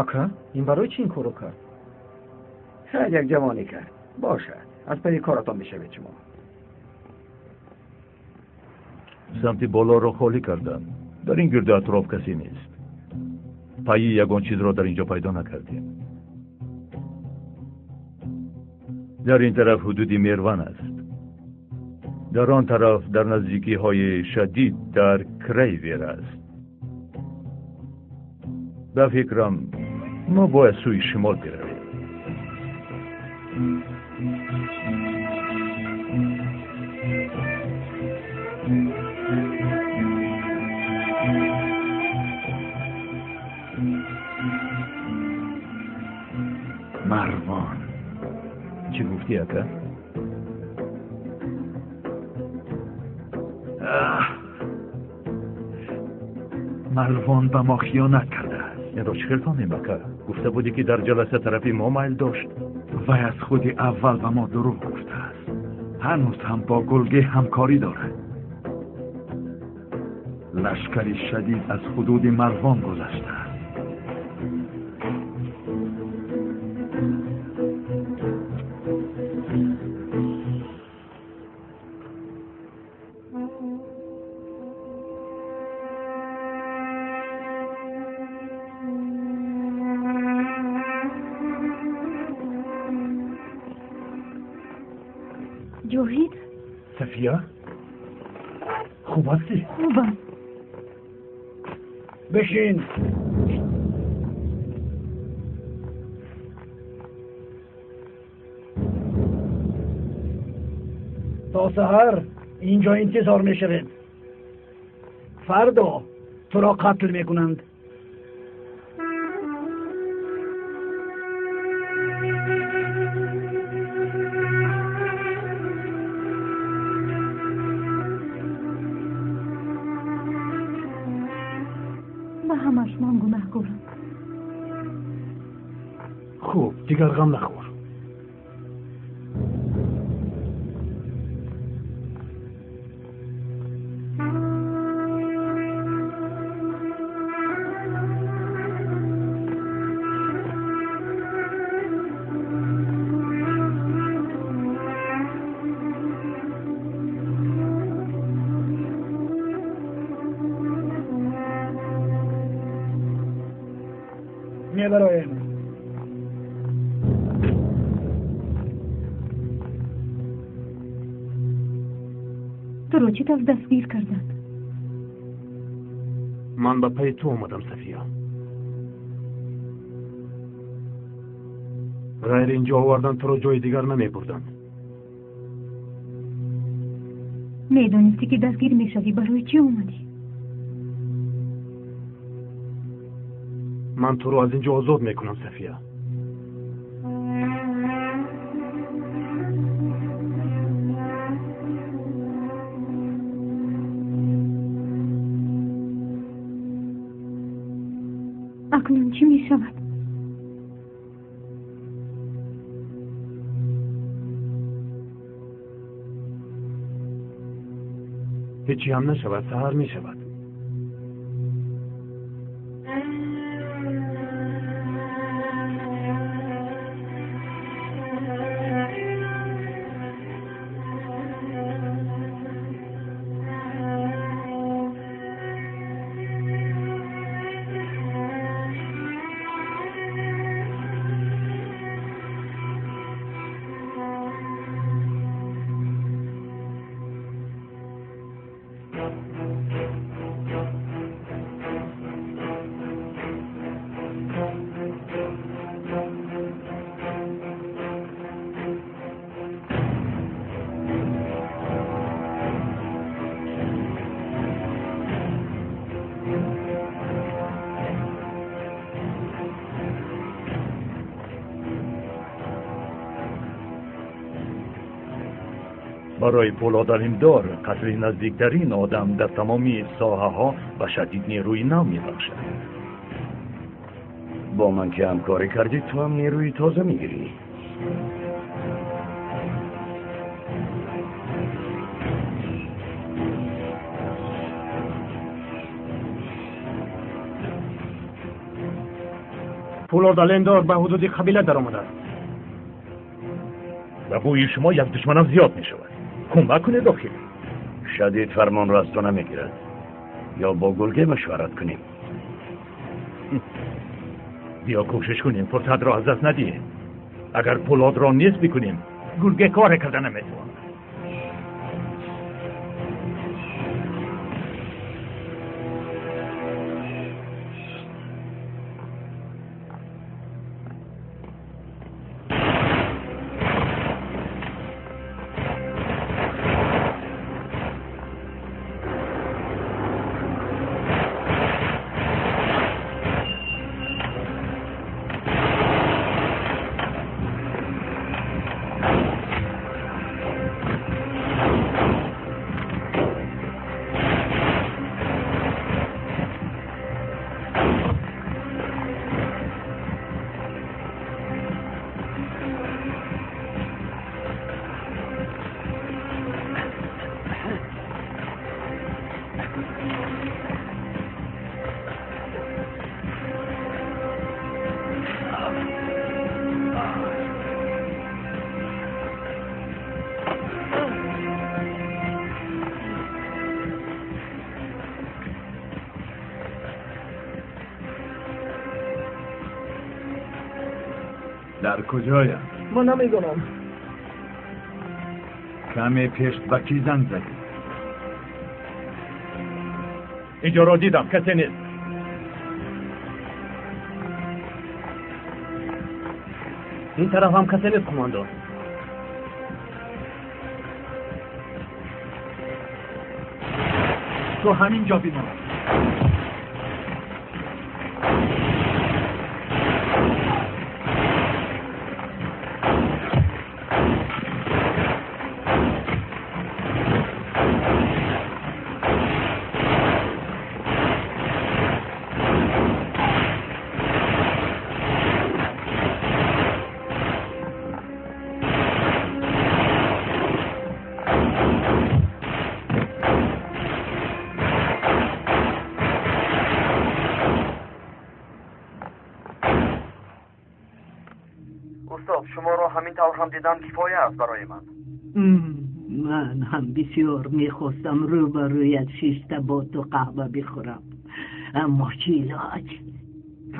Ака, ин барои чӣ ин корро кард? Шояд як ҷавонӣ кард. Бошад, аз пайи коратон бишавед шумо. Самти болоро холӣ кардам. Дар ин гирду атроф касе нест. Пайи ягон чизро дар инҷо пайдо накардем. Дар ин тараф ҳудуди Мерван аст. Дар он тараф дар наздикиҳои шадид дар Крейвер аст. Ба фикрам мо бояд сӯи шимол биравем. Марвон. Чӣ гуфтӣ, ака? Марвон ба мо хиёнат кардааст. Инро чӣ хел фаҳмем, ака? Гуфта будӣ ки дар ҷаласа тарафи мо майл дошт. Вай аз худи аввал ба мо дурӯғ гуфтааст. Ҳанӯз ҳам бо Гулге ҳамкорӣ дорад. Лашкари шадид аз ҳудуди Марвон гузаштааст. Ҷоҳид? Сафия? Хуб ҳастӣ? Хубам. Бишин. То саҳар инҷо интизор мешавед. Фардо туро қатл мекунанд. Ба ҳамаш ман гунаҳкорам. Хуб, дигар ғам нахӯр. Мебароем. Туро чӣ тавр дастгир карданд? Ман ба пайи ту омадам, Сафия. Ғайр инҷо овардан туро ҷои дигар намебурданд. Медонистӣ ки дастгир мешавӣ, барои чӣ омадӣ? Ман туро аз инҷо озод мекунам, Сафия. Акнун чӣ мешавад? Ҳечи ҳам нашавад, саҳар мешавад. Барои Пулод Алимдор қатли наздиктарин одам дар тамоми соҳаҳо ба шадид нерӯи нав мебахшад. Бо ман ки ҳамкорӣ кардӣ, ту ҳам нерӯи тоза мегирӣ. Пулод Алимдор ба ҳудуди қабила даромадааст. Ба бӯи шумо як душманам зиёд мешавад. Кӯмак кунед охир. Шадид фармонро аз ту намегирад. Ё бо Гулге машварат кунем. Биё кӯшиш кунем, фурсатро аз даст надиҳем. Агар Пулодро нест бикунем, Гулге коре карда наметавонад. Дар куҷоям? Ман намедонам. Каме пеш ба кӣ занг задӣ? Инҷоро дидам, касе нест. Ин тараф ҳам касе нест, қумондон. Ту ҳамин ҷо бимон. Устод, шуморо ҳамин тавр ҳам дидан кифоя аст барои ман. Ман ҳам бисёр мехостам рӯ ба рӯят шишта бо ту қаҳва бихӯрам, аммо чӣ илоҷ?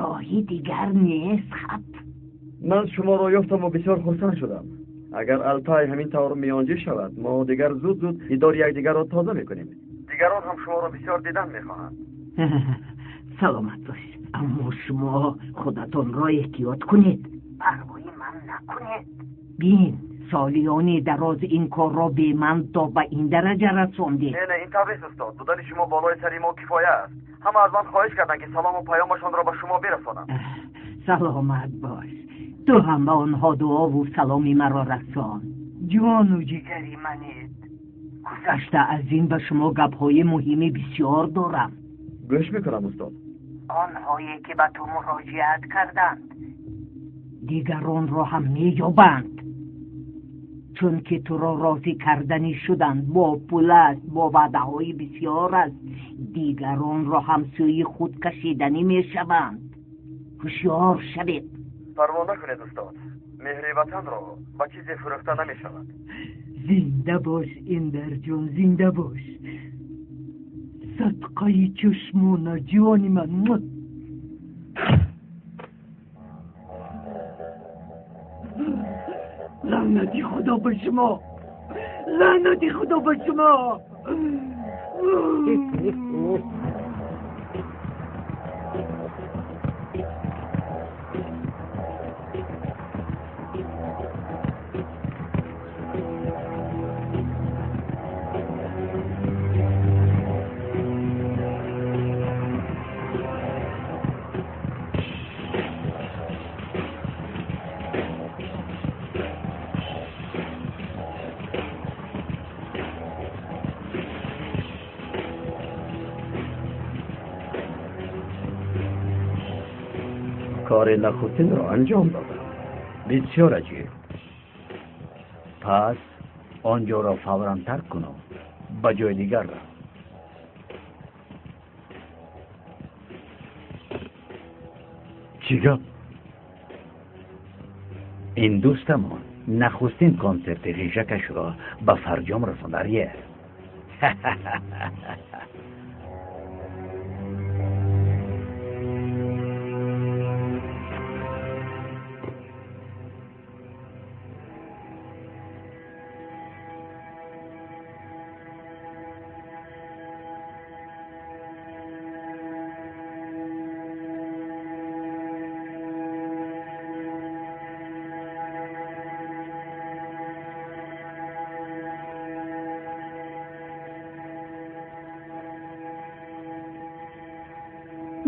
Роҳи дигар нест, хаб. Ман шуморо ёфтаму бисёр хурсанд шудам. Агар Алтай ҳамин тавр миёнҷӣ шавад, мо дигар зуд-зуд дидори якдигарро тоза мекунем. Дигарон ҳам шуморо бисёр дидан мехоҳанд. Саломат бош. Аммо шумо худатонро эҳтиёт кунед. Парвои ман накунед. Бин, солиёни дароз ин корро бе ман то ба ин дараҷа расондед. Не, не, ин тавр нест, устод. Будани шумо болои сари мо кифоя аст. Ҳама аз ман хоҳиш карданд, ки салому паёмашонро ба шумо бирасонам. Саломат бош. Ту ҳам ба онҳо дуову саломи маро расон. Ҷону ҷигари манед. Гузашта аз ин ба шумо гапҳои муҳими бисёр дорам. Гӯш мекунам, устод. Онҳое ки ба ту муроҷиат карданд, дигаронро ҳам меёбанд. Чунки туро розӣ карданӣ шуданд, бо пул аст, бо ваъдаҳои бисёр аст, дигаронро ҳам сӯи худ кашиданӣ мешаванд. Ҳушёр шавед. Парво накунед, устод. Меҳри ватанро ба чизе фурӯхта намешавад. Зинда бош, Индарҷон, зинда бош. Садқаи чашмона, ҷони ман. Лаънати Худо ба шумо! Лаънати Худо ба шумо! کار نخستین را انجام دادم. بسیار عجیب. پس آنجا را فورا ترک کنم، به جای دیگر را. چی گپ؟ این دوستمان نخستین کنسرت غیژکش را به فرجام رساند. اریل.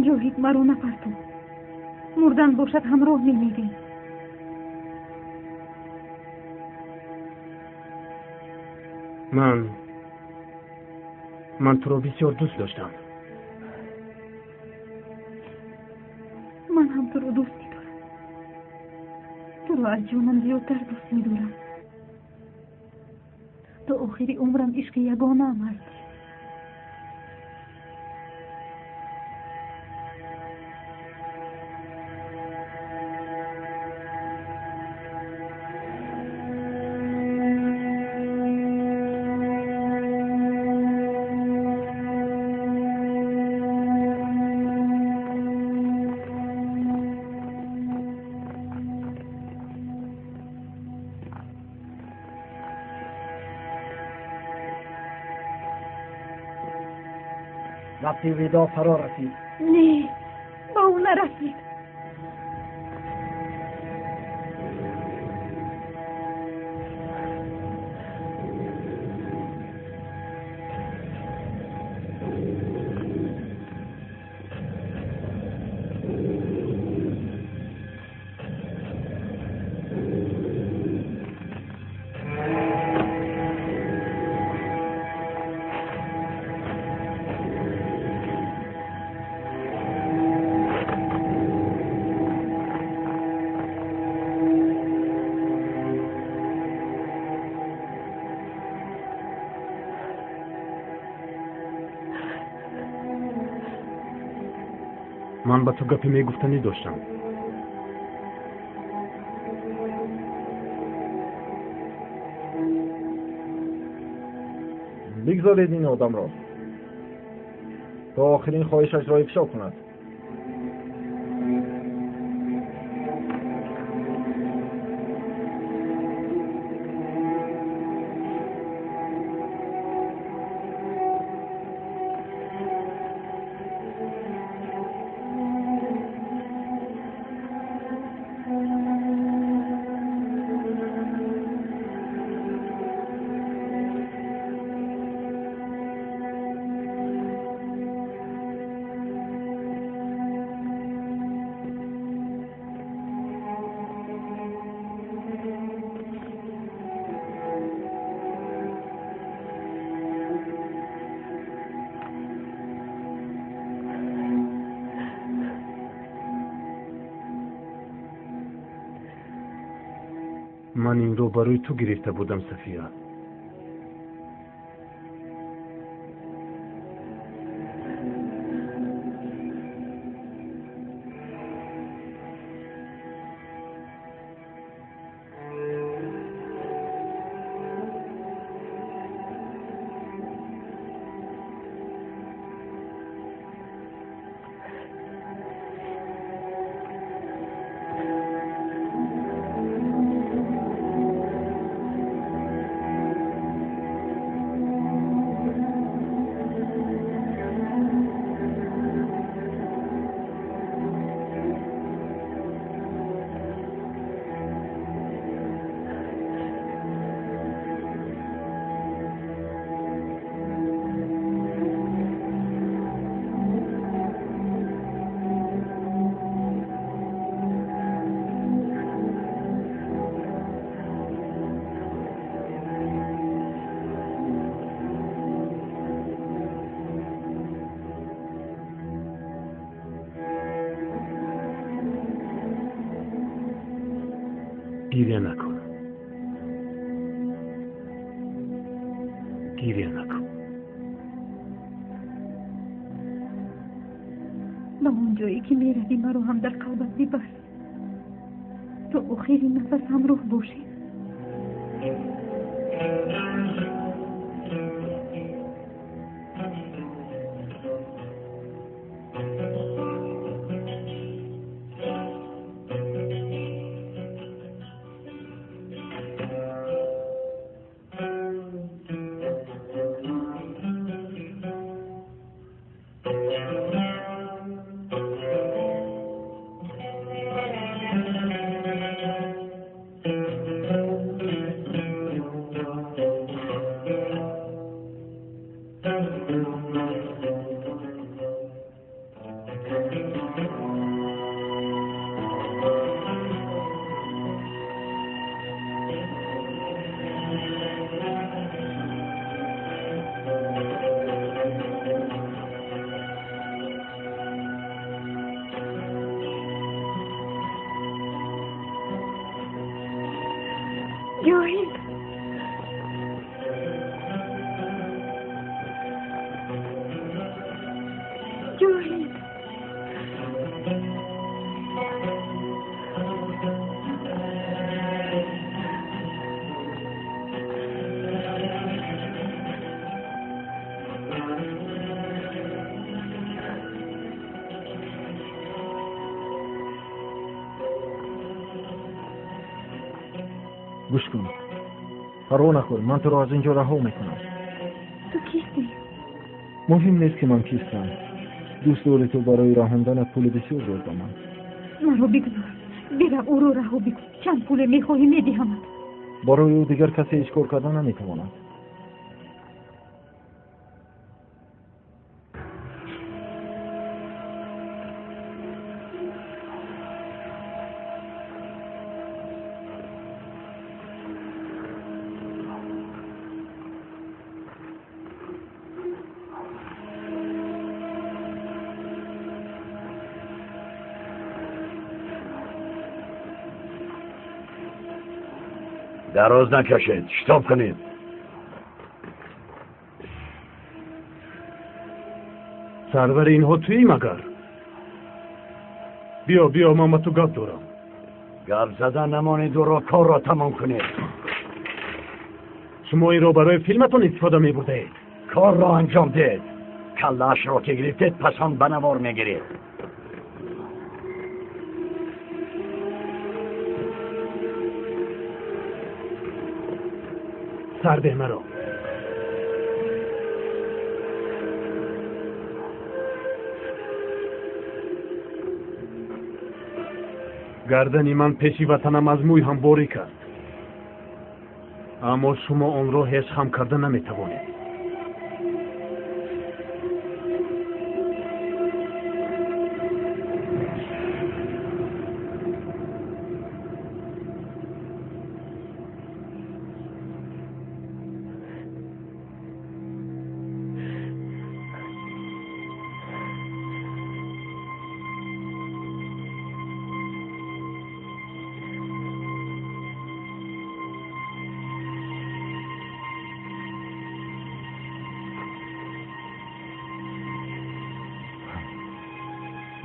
ҷоҳид, маро напарту. Мурдан бошад, ҳамроҳ мемирем. Ман туро бисёр дӯст доштам. Ман ҳам туро дӯст медорам. Туро аз ҷонам зиёдтар дӯст медорам. То охири умрам ишқи ягонаам ҳастӣ. وقتی ویدا فرا رسید. نه، با او نرسید. Ман ба ту гапе мегуфтанӣ доштам. Бигзоред ин одамро то охирин хоҳишашро ифшо кунад. Ман инро барои ту гирифта будам, Сафия. Гиря накун. Гиря накун. Ба он ҷое ки меравӣ, маро ҳам дар қалбат бибар, то охири нафас ҳамроҳ бошем. Ҷоҳид, Ҷоҳид, гӯш кун, парво нахӯр, ман туро аз ин ҷо раҳо мекунам. Ту кистӣ? Муҳим нест, ки ман кистам. Дӯст дорӣ ту барои раҳонданат пули бисёр дод ба ман. Маро бигузор, бирав, ӯро раҳо бикун. Чанд пуле мехоҳӣ, медиҳамат. Барои ӯ дигар касе ҳеҷ кор карда наметавонад. Дароз накашед, шитоб кунед. Сарвари инҳо туӣ магар? Биё, биё, ман ба ту гап дорам. Гап зада намонед, ӯро корро тамом кунед. Шумо инро барои филматон истифода мебурдаед. Корро анҷом диҳед. Каллаашро ки гирифтед, пас он ба навор мегиред. Сар деҳ маро. Гардани ман пеши ватанам аз мӯй ҳам борик аст, аммо шумо онро ҳеҷ хам карда наметавонед.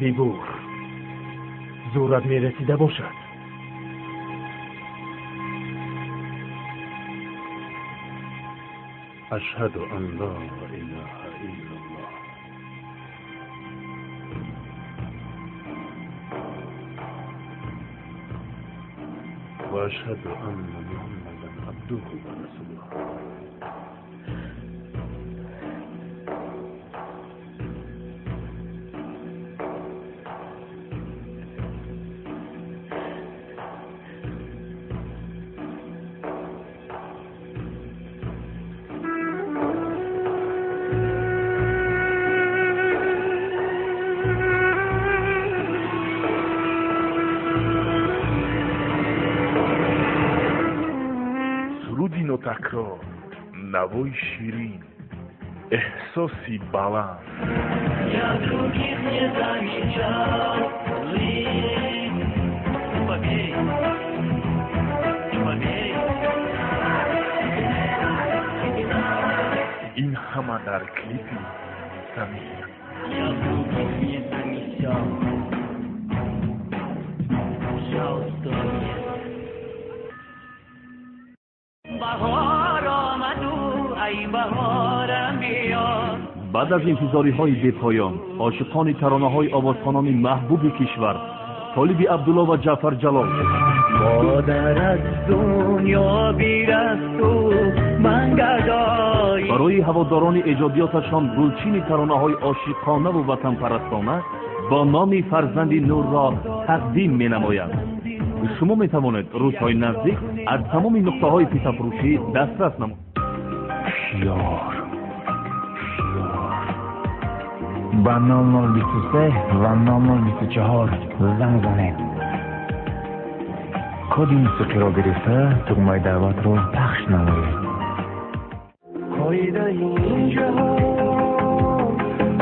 Бибур, зӯрат мерасида бошад. Ашҳаду ан ла илаҳа иллаллоҳ. Ва ашҳаду анна Муҳаммадан абдуҳу ва расулуҳ. Такрор, навои ширин, эҳсоси баланд. Я других не замечал. Ты поверь, ты поверь. Ин ҳама дар клипи Самир. Я других не замечал. Пожалуйста, нет. Баъд аз интизориҳои бепоён, ошиқони таронаҳои овозхонони маҳбуби кишвар Толиби Абдулло ва Ҷаъфар Ҷалол модар аз дунё бирафту ман гадой барои ҳаводорони эҷодиёташон гулчини таронаҳои ошиқонаву ватанпарастона бо номи Фарзанди Нурро тақдим менамояд. Шумо метавонед рӯзҳои наздик аз тамоми нуқтаҳои питафурӯшӣ дастрас намоед. Ёр, ба 0023 ва 0024 занг занед. Коди мусиқиро гирифта тугмаи даъватро пахш намоед. Қоидаи ин ҷаҳон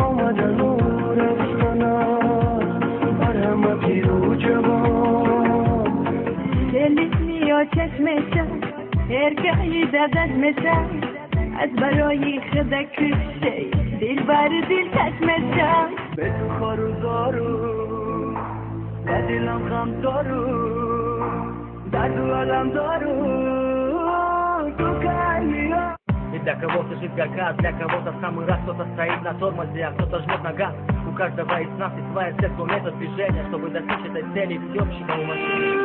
омадану рафтан аст бар ҳама пиру ҷавон. از برای خدا کشته دل بر دل کشمشم به تو خارو دارو به دلم غم دارو درد و علم دارو تو کردی. И для кого-то жизнь горка, для кого-то в самый раз кто-то стоит на тормозе, а кто-то жмет на газ. У каждого из нас есть своя цель, свой метод движения, чтобы достичь этой цели всеобщего уважения.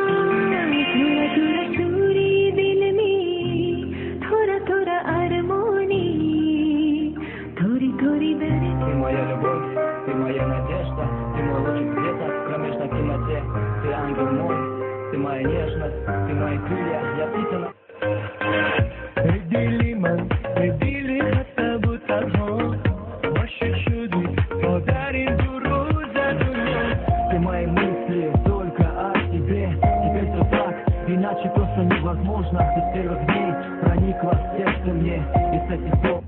Ты моя любовь, ты моя надежда, ты мой лучик света в кромешной темноте. Ты ангел мой, ты моя нежность, ты мои крылья, я птица на... Ты мои мысли только о тебе, теперь все так, иначе просто невозможно. Ты с первых дней проникла в сердце мне, и с этих пор...